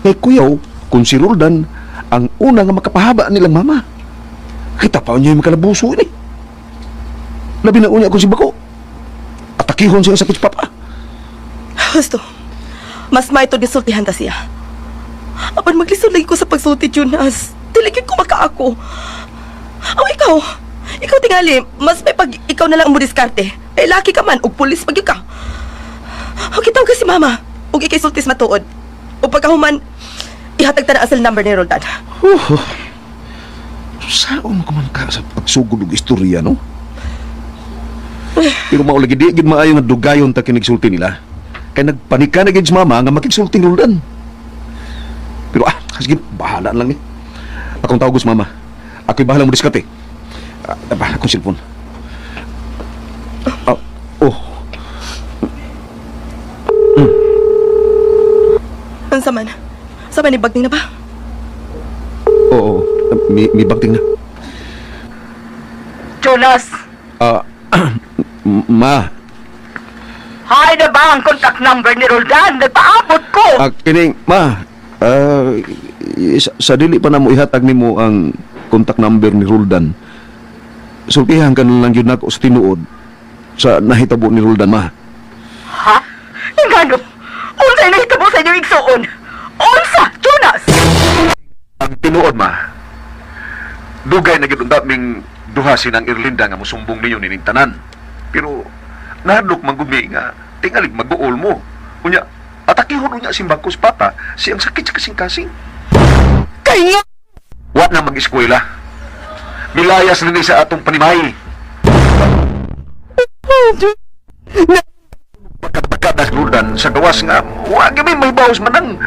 [SPEAKER 5] Kay kuyaw, kung si Roldan ang una nga makapahaba nilang mama. Kita pa niya yung makalabuso ini. Labi na unya kung si Bako. Atakihon siya sakit sa papa.
[SPEAKER 11] Gusto, mas maito gisultihan ta siya. Apan maglisod lagi ko sa pagsulti, Jonas. Dili gyud ko makaako. Aw, ikaw. Ikaw tingali, mas may pag ikaw na lang ang mo diskarte. Eh, laki ka man, og pulis pag ka. O kitawag ka si mama, og ikay sultis matuod. O pagkahuman, ihatag ta na ang cell number ni Roldan.
[SPEAKER 5] Oh. Saon ko man ka sa pagsugod og istorya, no? Pero mao lagi di gid maayo nga dugayon ta kinigsulti nila. Kay nagpanika na gid si mama nga makigsulti ni Roldan. Pero sige, bahala lang ni. Akong tawag sa mama. Ako'y bahala mo diskarte. Ah, akong cellphone. Ah, oh,
[SPEAKER 11] Unsa man? Sa man ni bagting na ba?
[SPEAKER 5] Oo, may bagting na.
[SPEAKER 4] Jonas,
[SPEAKER 5] Ah, ma,
[SPEAKER 4] hi na ba ang contact number ni Roldan? Nagpaabot ko!
[SPEAKER 5] Kining, ma, sa dili pa na mo ihatag nimo ang contact number ni Roldan. Sultihan ka na lang yun nako sa tinuod sa nahitabo ni Roldan, ma.
[SPEAKER 4] Ha? Ingano? Unsay nahitabo sa inyong igsuon? Unsa, Jonas?
[SPEAKER 5] Ang tinuod, ma, dugay na gyud unta ming duha sinang Erlinda nga mosumbong ninyo nining tanan. Pero nahadlok man gud mi nga tingalig magbuol mo. Unya, atakihon unya si Bangkos papa siyang sakit sa kasing-kasing.
[SPEAKER 4] Kay nga!
[SPEAKER 5] Wa na mag-eskwela. Milayas na ni sa atong panimay. Pagkabaka na Roldan sa gawas nga wa gyud may bawas manang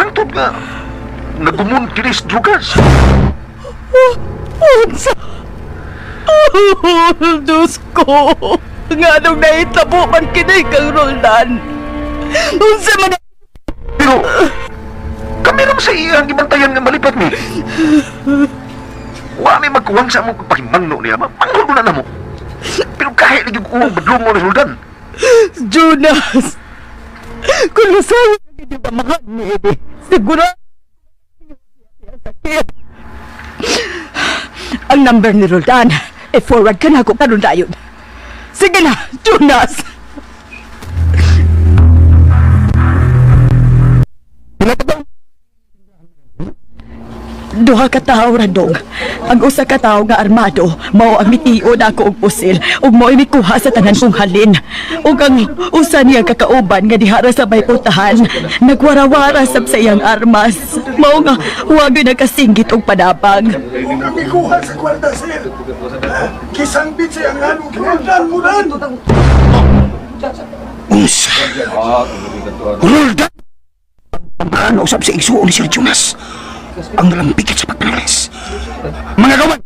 [SPEAKER 5] hangtod nga nagumun kini sa drugas.
[SPEAKER 4] Unsa? Oh, Diyos ko! Nga nung nahitabo man kini kang Roldan. Unsa man
[SPEAKER 5] Pero kami naman sa iyang gibantayan nga malipat mi. Wa mi magkuwang sa among pagpakimangno niya, manghod na namo. Pero kahit lagi ko badlong mo ni Roldan.
[SPEAKER 4] Jonas! Kung nasayo na ba mahal ni Eddie, siguro sakit. Ang number ni Roldan, i-forward ka na ako karon dayon. Sige na, Jonas!
[SPEAKER 3] Duha ka tawo randong. Ang usa ka tawo nga armado mao ang mitiod ako og pusil ug mao'y mikuha sa tanan kong halin. Ug ang usa niya kakauban nga diha ra sa may putahan, nagwarawara sab sa iyang armas. Mao nga wa gyud nakasinggit og panabang.
[SPEAKER 8] Kung ang ikuha sa kwarta, sir. Kisangbit siya nga nung Roldan Muran. Unsa? Roldan! Paano usap sa igsuon ni Sir Jonas? Ang nalampikit sa pagpanalis. Mga gawan!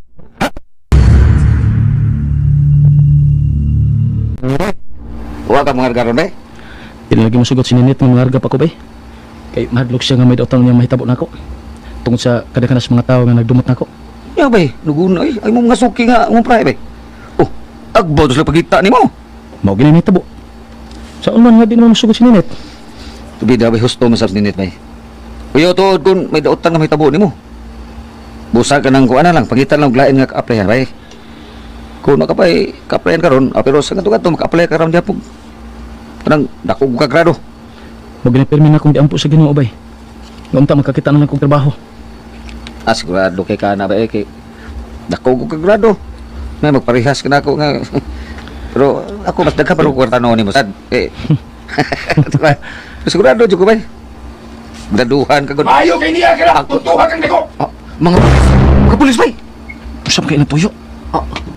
[SPEAKER 7] Wa ka mga karon eh.
[SPEAKER 2] Dili lagi mo sugot si Ninit nga mangarga pa ko bay. Kay mahadlok siya nga may daotang niya mahitabo nako. Tungod sa kadaghanan sa mga tawo nga nagdumot nako.
[SPEAKER 7] Ya bay, nuguna ay ay mo mga suki nga mo prae bay. Oh, agbaw sila pagita nimo.
[SPEAKER 2] Mao gini nahitabo. Sa man nga di naman mosugot si Ninit.
[SPEAKER 7] Tubida bay husto man sab ninit bay. Uyo tuod kun may daotan nga mahitabo nimo. Busa ka nang kuan na lang, pangita lang og lain nga ka-applyan bay. Kung nakapay ka-applyan karon, pero sa kadto maka-apply ka ron gyapon. Kanang dako ka grado.
[SPEAKER 2] Mao gini pirmi na akong giampo sa Ginoo bay. Nga unta makakita na lang kong trabaho.
[SPEAKER 7] Ah, sigurado kay kana ba eh kay dako ko ka grado. May magparehas ka na ako nga. Pero ako mas daghan pa rin kwarta noon nimo sad. Eh. Diba? Sigurado jud ko bay. Graduhan ka gud.
[SPEAKER 8] Maayo kay niya kira! Tuntuha kang dako!
[SPEAKER 7] Ah, mga mga pulis bay.
[SPEAKER 2] Usap kay natuyo.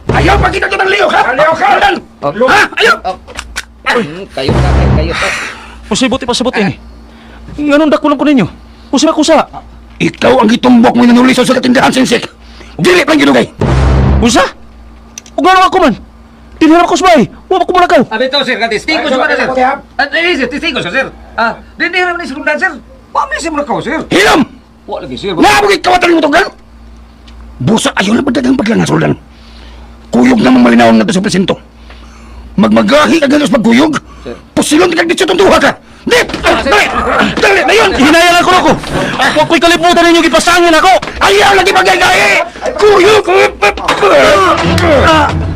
[SPEAKER 8] Ayaw pagkita to ng Leo, ha? Leo ka! Roldan! Ha? Ayaw!
[SPEAKER 7] Kayo ka, kayo ka.
[SPEAKER 2] Unsay buti pa sa buti ni? Nganong dako lang ko ninyo? Usa na kusa.
[SPEAKER 8] Ikaw ang gitumbok mo nanulisaw sa katindahan, Sensek! Dili lang ginugay!
[SPEAKER 2] Unsa? Ug ngano ako man? Dinhi ra ko sa bay. Wa pa ko mulakaw.
[SPEAKER 7] Ah, bitaw sir, kati testigo sa sir. Ah, eh, sir, testigo sa sir. Ah, dinhi ra man ni Roldan sir. Wa man siya mulakaw sir.
[SPEAKER 8] Hilom!
[SPEAKER 7] Wa lagi sir.
[SPEAKER 8] Naabog kawatan mo tuglan! Busa ayaw na pagdagang paglangas, Roldan. Kuyog na malinaw na to sa presinto. Magmagahi ka galos magkuyog. Pusilon ka dito tuntuha ka. Di! Dali! Dali! Na yun!
[SPEAKER 2] Hinayan ako ako. Wa ko'y kalibutan ninyo gipasangin ako.
[SPEAKER 8] Ayaw lagi magagahi! Kuyog!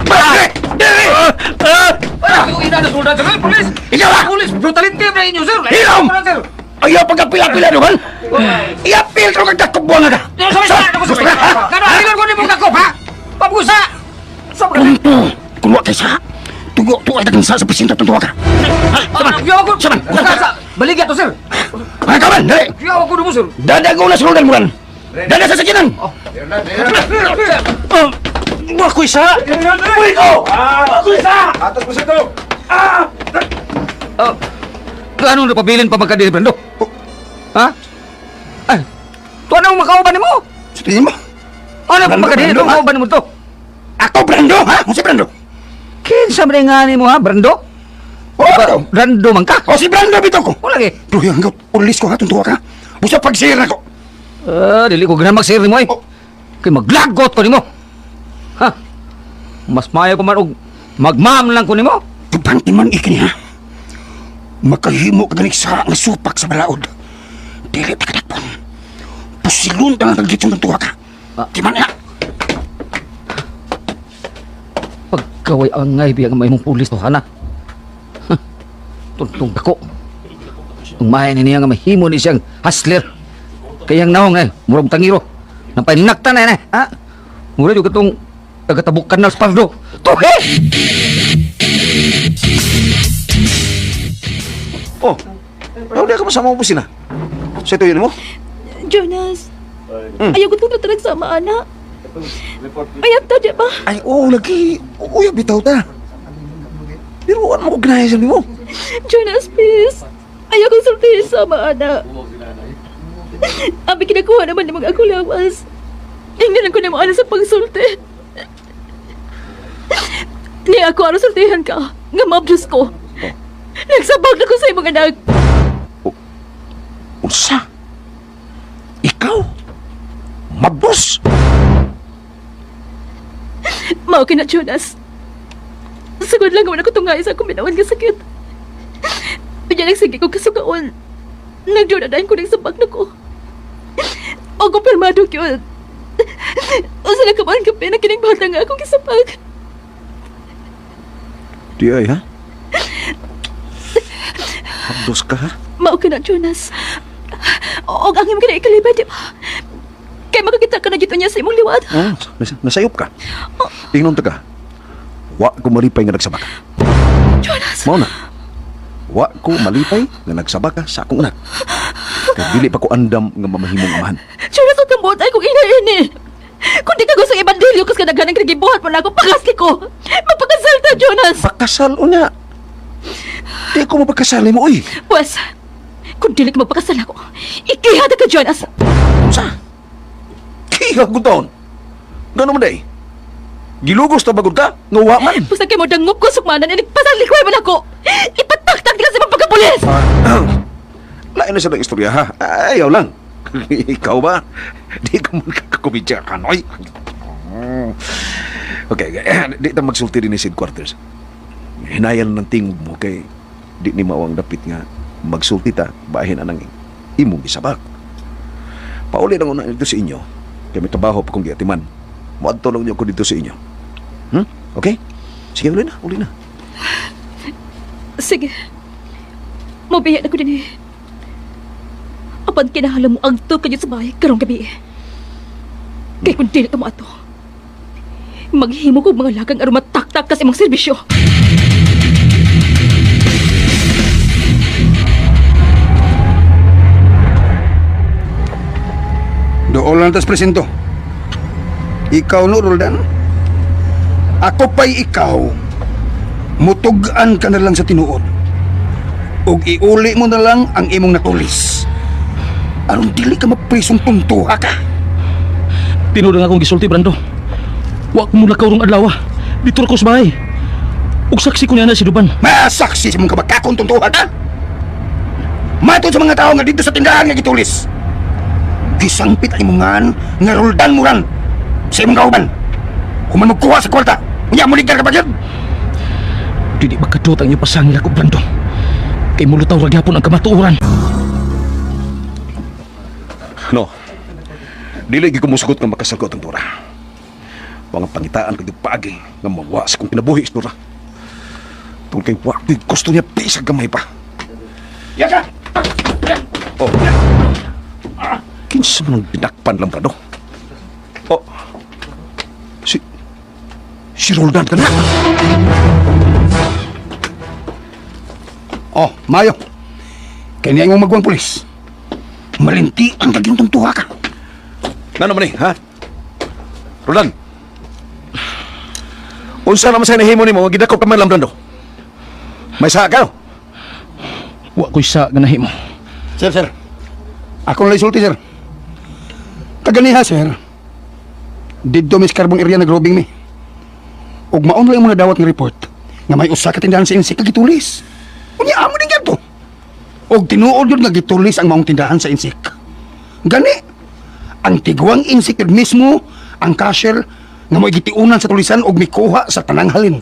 [SPEAKER 8] Dali! Dali!
[SPEAKER 7] Ina na Roldan sir, pulis.
[SPEAKER 8] Ikaw ah!
[SPEAKER 7] Pulis, brutality na inyo sir.
[SPEAKER 8] Hilom! Ayaw pagkapila-pila naman! Iapil ka kag dakop buwan ka! Gusto ka, ha?
[SPEAKER 7] Kano hilon ko nimo kakop ha? Pabusa.
[SPEAKER 8] Tunto! Kung wa kay sa, tugo tuwa dagang sa presinto tuntuha ka.
[SPEAKER 7] Ah, Yaw ako.
[SPEAKER 8] Saman!
[SPEAKER 7] Sa baligya to sir.
[SPEAKER 8] Mga kawan, dali!
[SPEAKER 7] Yaw ako nimo sir.
[SPEAKER 8] Dadago na sa Roldan Muran! Dada sa sakinan!
[SPEAKER 2] Wa ko'y sa.
[SPEAKER 8] Uy ko!
[SPEAKER 7] Ah, ano na pabilin pa magkadiri Brando? Ha? Ay, tuwa na makauban nimo.
[SPEAKER 8] Sa tingin mo?
[SPEAKER 7] Ano pa
[SPEAKER 8] Brando,
[SPEAKER 7] magkadiri
[SPEAKER 8] Brando, ha?
[SPEAKER 7] makauban nimo to?
[SPEAKER 8] Ako Brando, ha? Kung si Brando?
[SPEAKER 7] Kinsa man nga nimo ha, Brando?
[SPEAKER 8] O, ako!
[SPEAKER 7] Brando man ka.
[SPEAKER 8] O si Brando bitaw ko!
[SPEAKER 7] Wala lagi.
[SPEAKER 8] Pero yung hanggang ulis ko ha, tuntuha ka. Busa pag-share na ko.
[SPEAKER 7] Ah, dili ko ganahan mag-share nimo eh.
[SPEAKER 8] Oh.
[SPEAKER 7] Kay maglagot ko nimo. Ha? Mas maayo ko man og magmam lang ko nimo.
[SPEAKER 8] Tubanti man ikini ha. Makahimo ka ganig sa nga supak sa balaod. Dili ta kadakpon. Pusilon ta nga kagitsong tuntuha ka.
[SPEAKER 7] Ah.
[SPEAKER 8] Di man na.
[SPEAKER 7] Pagkaway angay biya nga may mong pulis to hana. Ha, Tuntong dako. Ang mahay ni niya nga mahimo ni siyang hustler. Kayang naong eh, murag tangiro. Napainakta na eh. Ha? Murag yung katong tagatabukan na sa pardo. Tuhe!
[SPEAKER 5] Oh, di ka masama mo sina. Sa ito yun mo?
[SPEAKER 6] Jonas, ayaw ko itong natarag sa ama, anak. Ayaw ta, di ba?
[SPEAKER 5] Ay, oo, lagi. Uya, bitaw ta. Pero ano mo ko ginaya sa mo?
[SPEAKER 6] Jonas, please. Ayaw kong sultihin sa ama, anak. Abi, kinakuha naman ng mga ako lawas. Ingnan ko na mo ano sa pagsulti. Ni ako aron sultihan ka, nga mabdus ko. Nagsabag na ko sa imong anak.
[SPEAKER 5] Unsa? Ikaw? Mabos?
[SPEAKER 6] Mao kina Jonas. Sugod lang wala ko tungay sa akong binawan nga sakit. Pinya nagsige ko kasugaon. Nagdunadain ko ng sabag na ko. O kumpirmado yun. Usa na kaman kape na kining bata nga akong gisabag.
[SPEAKER 5] Di ay, ha? Mabdos ka, ha?
[SPEAKER 6] Mao ka na, Jonas. Og ang imong kinaikalibay, di ba? Kay Kay makakita ka na gito niya sa imong liwat.
[SPEAKER 5] Nasayop ka. Ingnon ta ka. Wa ko malipay nga nagsabaka.
[SPEAKER 6] Jonas!
[SPEAKER 5] Mao na. Wa ko malipay nga nagsabaka sa akong anak. Kay dili pa ko andam nga mamahimong amahan.
[SPEAKER 6] Jonas, ang tambot ay kung inaini. Kung di ka gusto ng ebanghelyo, kas kadaghanan kinagibuhat mo na ako, pakasli ko. Magpakasal ta, Jonas!
[SPEAKER 5] Pakasal unya. Di ko mapagkasal nimo oy.
[SPEAKER 6] Pwes, kung dili ka magpakasal ako, ikihada ka, Jonas!
[SPEAKER 5] Unsa? Kiha ko taon. Gano man day? Gilugos ta bagod ka? Nga wa man.
[SPEAKER 6] Basta kay mo dangop ko sukmanan, inigpasal likway man ako! Ipataktak ka sa imong pagkapulis!
[SPEAKER 5] Lain na sa ng istorya ha. Ayaw lang. Ikaw ba? Di ka man kakakomedya ka, noy. Okay, di ta magsulti din sa headquarters. Hinayan ng tingog mo kay di ni mao ang dapit nga magsulti ta bahin anang imong gisabak. Pauli lang una dito sa inyo. Kay may trabaho pa kong giatiman. Moadto lang niyo ko dito sa inyo. Okay? Sige, uli na, uli na.
[SPEAKER 6] Sige. Mabiya na ko din eh. Apan kinahala mo ang to kanyo sa bahay karong gabi. Kay kung dili ka mo ato, maghimo ko mga lagang aron mataktak ka sa imong serbisyo.
[SPEAKER 8] Dool lang tas presinto. Ikaw no, Roldan. Ako pa'y ikaw. Mutug-an ka na lang sa tinuod. Ug iuli mo na lang ang imong natulis. Aron dili ka maprisong tuntuha ka.
[SPEAKER 2] Tinuod ang akong gisulti, Brando. Wa ko mulakaw rong adlaw. Dito ra ko sa bahay. Ug saksi ko niya na si Duban.
[SPEAKER 8] Masaksi sa mong kabagkakong tuntuha ka. Matod sa mga tao nga dito sa tindahan nga gitulis. Gisangpit ang imong ngan nga Roldan Moran sa imong kauban. Human magkuha sa kwarta. Unya muligtar ka pa gyud.
[SPEAKER 2] Dili makadot ang inyong pasangil ako, Brando. Kay mulutaw ra gyapon ang kamatuoran.
[SPEAKER 5] No. Dili gyud ko musugot nga makasagot ang Dora. Mga pangitaan kag paagi nga mawa sa kong kinabuhi sa Dora. Tungkol kay wa ko'y gusto niya bisag gamay pa.
[SPEAKER 8] Yaka!
[SPEAKER 5] Oh. Kinsa man ang binakpan lang, Brando? Oh. Si Roldan ka na.
[SPEAKER 8] Oh, Mayo. Kaya niya imong magwang pulis. Malinti ang kaging tuntuha ka.
[SPEAKER 5] Ngano man eh, ha? Roldan. Unsa naman sa nahimo nimo nga gidakop ka man lang, Brando? May sa ka?
[SPEAKER 2] Wa ko'y sa nga nahimo.
[SPEAKER 8] Sir, sir. Ako na isulti, sir. Kaganiha, sir. Didto mis carbon area nagrobing mi. Ug maon lang imong nadawat nga report nga may usa ka tindahan sa Insik nga gitulis. Unya amo din gadto. Og tinuod yun nga gitulis ang maong tindahan sa Insik. Gani, ang tiguang Insik yun mismo ang cashier nga mo'y gitiunan sa tulisan og mikuha sa tanang halin.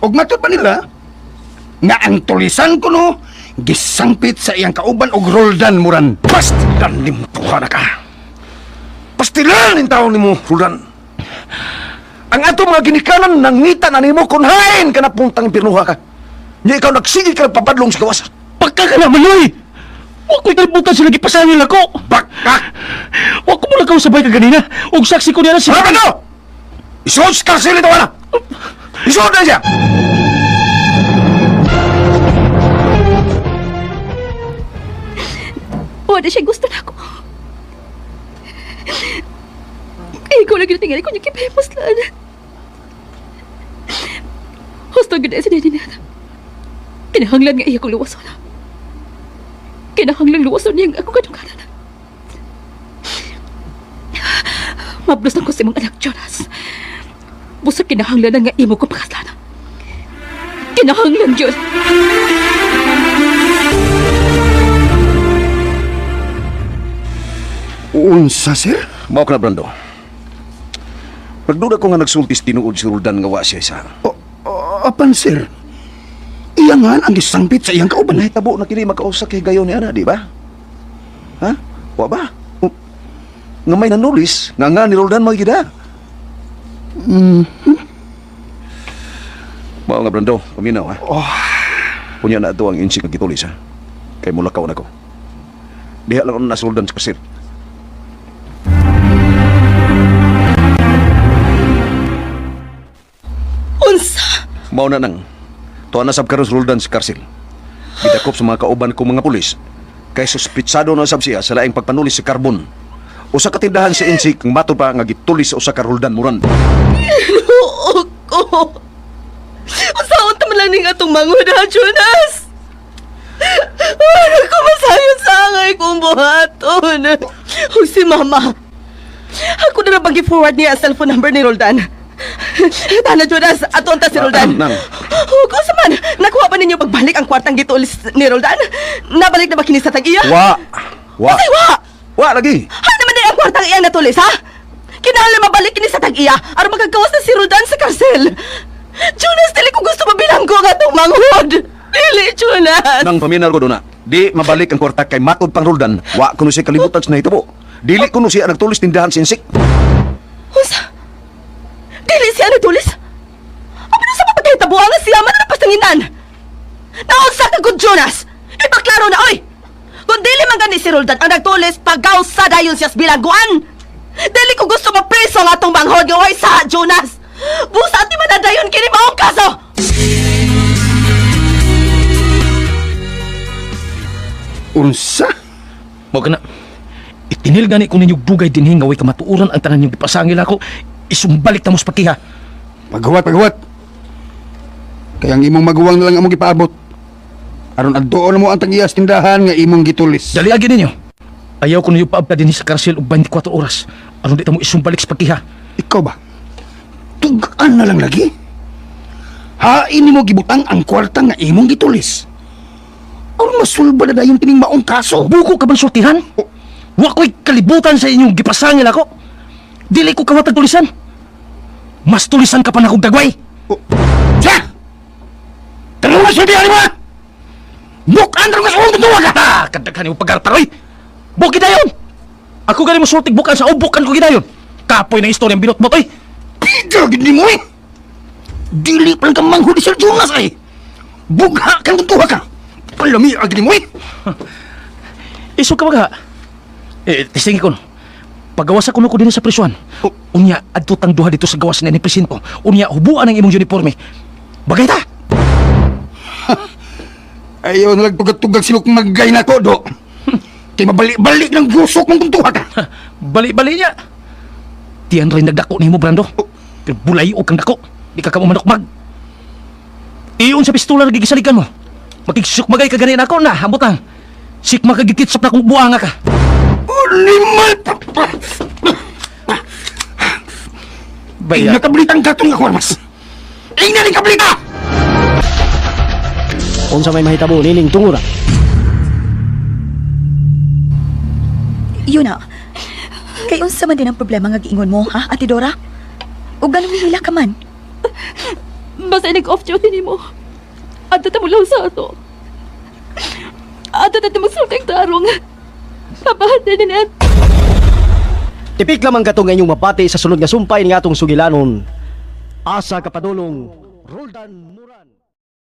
[SPEAKER 8] Og matud pa nila nga ang tulisan kuno gisangpit sa iyang kauban og Roldan Moran.
[SPEAKER 5] Pastilan nimo tuha na ka. Pastilan ning taon nimo, Roldan. Ang ato mga ginikanan nangita na nimo kun hain ka na puntang impiernuha ka. Nya ikaw nagsige ka nagpapadlong sa gawas.
[SPEAKER 2] Pagka ka naman, oy! Wa ko'y kalibutan sila gipasangil ako.
[SPEAKER 5] Bakak!
[SPEAKER 2] Wa ko mulakaw sa bahay kaganina. Ug saksi ko niya na si...
[SPEAKER 5] Brando! Isuod sa karsil ito, ana! Isuod na siya!
[SPEAKER 6] Wala siya gusto na ako. Kaya ikaw lang yung tingali ko niya kipemos lang. Husto gud si Daddy na. Kinahanglan nga iya kong luwason. Kinahanglan luwason niya ang akong kadungganan. Mablos na ko sa imong anak, Jonas. Busa kinahanglan na nga imo ko pakaslana. Kinahanglan yun.
[SPEAKER 8] Unsa, sir?
[SPEAKER 5] Mao ka na, Brando. Nagduda ko nga nagsultis tinuod si Roldan nga wa siya isa.
[SPEAKER 8] O, apan, sir. Iya nga ang gisangpit sa iyang kauban.
[SPEAKER 5] Nahitabo na kini makausa kay gayon ni ana, di ba? Ha? Wa ba? O, nga may nanulis, nga nga ni Roldan magida. Mao nga, Brando, paminaw, ha?
[SPEAKER 8] Oh.
[SPEAKER 5] Kunya na ito ang insik nga gitulis, ha? Kay mulakaw na ko. Diha lang na si Roldan sa kasir.
[SPEAKER 11] Unsa?
[SPEAKER 5] Mao na nang. Tuwa na sab karon si Roldan sa karsel. Gidakop sa mga kauban kong mga pulis kay suspitsado na sab siya sa laing pagpanulis sa karbon. Usa ka tindahan sa Insik ang mato pa nga gitulis sa usa ka Roldan Moran.
[SPEAKER 11] Ginoo ko. Unsaon ta man lang ning atong manghod ha, Jonas? Ano ko masayon sa angay kong buhaton? Hoy, si Mama. Ako na lang bang gi-forward niya ang cellphone number ni Roldan? Tana, Jonas. Ato ang ta si Roldan.
[SPEAKER 5] Nang.
[SPEAKER 11] Oh, kung sa man, nakuha ba ninyo pagbalik ang kwartang gitulis ni Roldan? Nabalik na ba kini sa tag-iya?
[SPEAKER 5] Wa. Wa.
[SPEAKER 11] Kasi wa!
[SPEAKER 5] Wa lagi.
[SPEAKER 11] Ha naman din ang kwartang iyang natulis, ha? Kinahanglan mabalik kini sa tag-iya aron magagawas na si Roldan sa karsel. Jonas, dili ko gusto mabilanggo ang atong manghod. Dili, Jonas.
[SPEAKER 5] Nang paminal ko duna. Di mabalik ang kwarta kay matod pang Roldan. Wa kuno siya kalibutan sa nahitabo. Dili kuno siya nagtulis tindahan sa Insik.
[SPEAKER 11] Unsa? Dili siya natulis? Apa na sa mapagkahitabo ang siya man ang pasanginan? Naunsa ka good Jonas? Ipaklaro na, oy! Kung dili man gani si Roldan ang nagtulis, pagaw sa dayon siya sa bilangguan! Dili ko gusto mapreso ang atong manghod nga way sa Jonas! Busa at di man na dayon kini maong kaso!
[SPEAKER 8] Unsa?
[SPEAKER 2] Mao kana. Itinil gani ko ninyo dugay dinhi nga way kamatuoran ang tanan ninyong gipasangil ako. Isumbalik ta mo sa pakiha.
[SPEAKER 8] Paghuwat, paghuwat. Kaya ang imong maguwang na lang among gipaabot. Aron adtuon mo ang tag-iya sa tindahan nga imong gitulis.
[SPEAKER 2] Dali agi ninyo. Ayaw ko ninyo paabta dinhi sa karsel og 24 oras. Aron di ta mo isumbalik sa pakiha.
[SPEAKER 8] Ikaw ba? Tugaan na lang lagi. Hain nimo gibutang ang kwarta nga imong gitulis. Aron masulba na dayon kining maong kaso.
[SPEAKER 2] Buko ka bang sultihan? Wa ko'y kalibutan sa inyong gipasangil ako. Dili ko kawatag tulisan. Mas tulisan ka pa na kong dagway.
[SPEAKER 8] Siya! Tanong na sultihan mo! Bukan ka sa uong tuwa ka!
[SPEAKER 2] Ah, kadaghan mo pagartaroy. Buki dayon. Ako gani mo sultig bukan sa ubukan ko gidayon. Kapoy ng istorya ang binotbot oy.
[SPEAKER 8] Piga gid nimo eh! Dili pa lang ka manghud ni Sir Jonas ay! Bugha kang tuwa ka! Palami ag nimo eh!
[SPEAKER 2] Isog ka magha. Eh, tistingi ko no. Pagawas ako ko din sa prisuan. Unya, adto tang duha dito sa gawas ni presinto. Unya, hubuan ang imong uniforme. Bagay ta!
[SPEAKER 8] Ayaw na lang tugag-tugag silok magay na ko, do. Kay mabalik-balik ng gusok mong tuntuha ka.
[SPEAKER 2] Bali-bali niya. Tiyan rin nagdako nimo, Brando. Pero bulay o kang dako. Di ka kamumanokmag. Iyon sa pistola na gigisaligan mo. Makigsukmagay ka ganin ako na, ambot lang. Sikma ka gikitsap na kung buanga ka.
[SPEAKER 8] Animal!
[SPEAKER 2] Baya.
[SPEAKER 8] Nakablitang katong ako, Armas. Ina rin kablita!
[SPEAKER 1] Unsa may mahitabo nining tungura?
[SPEAKER 3] Yun na. Kay unsa man din ang problema nga giingon mo, ha, Ate Dora? Ug ganong hila ka man?
[SPEAKER 6] Basta nag-off duty nimo. Adto ta mo lang sa ato. Adto ta magsulti ang tarong. Pabahan din Ninette.
[SPEAKER 1] Tipik lamang katong inyong mapati sa sunod nga sumpay ni atong sugilanon. Asa kapadulong Roldan Moran.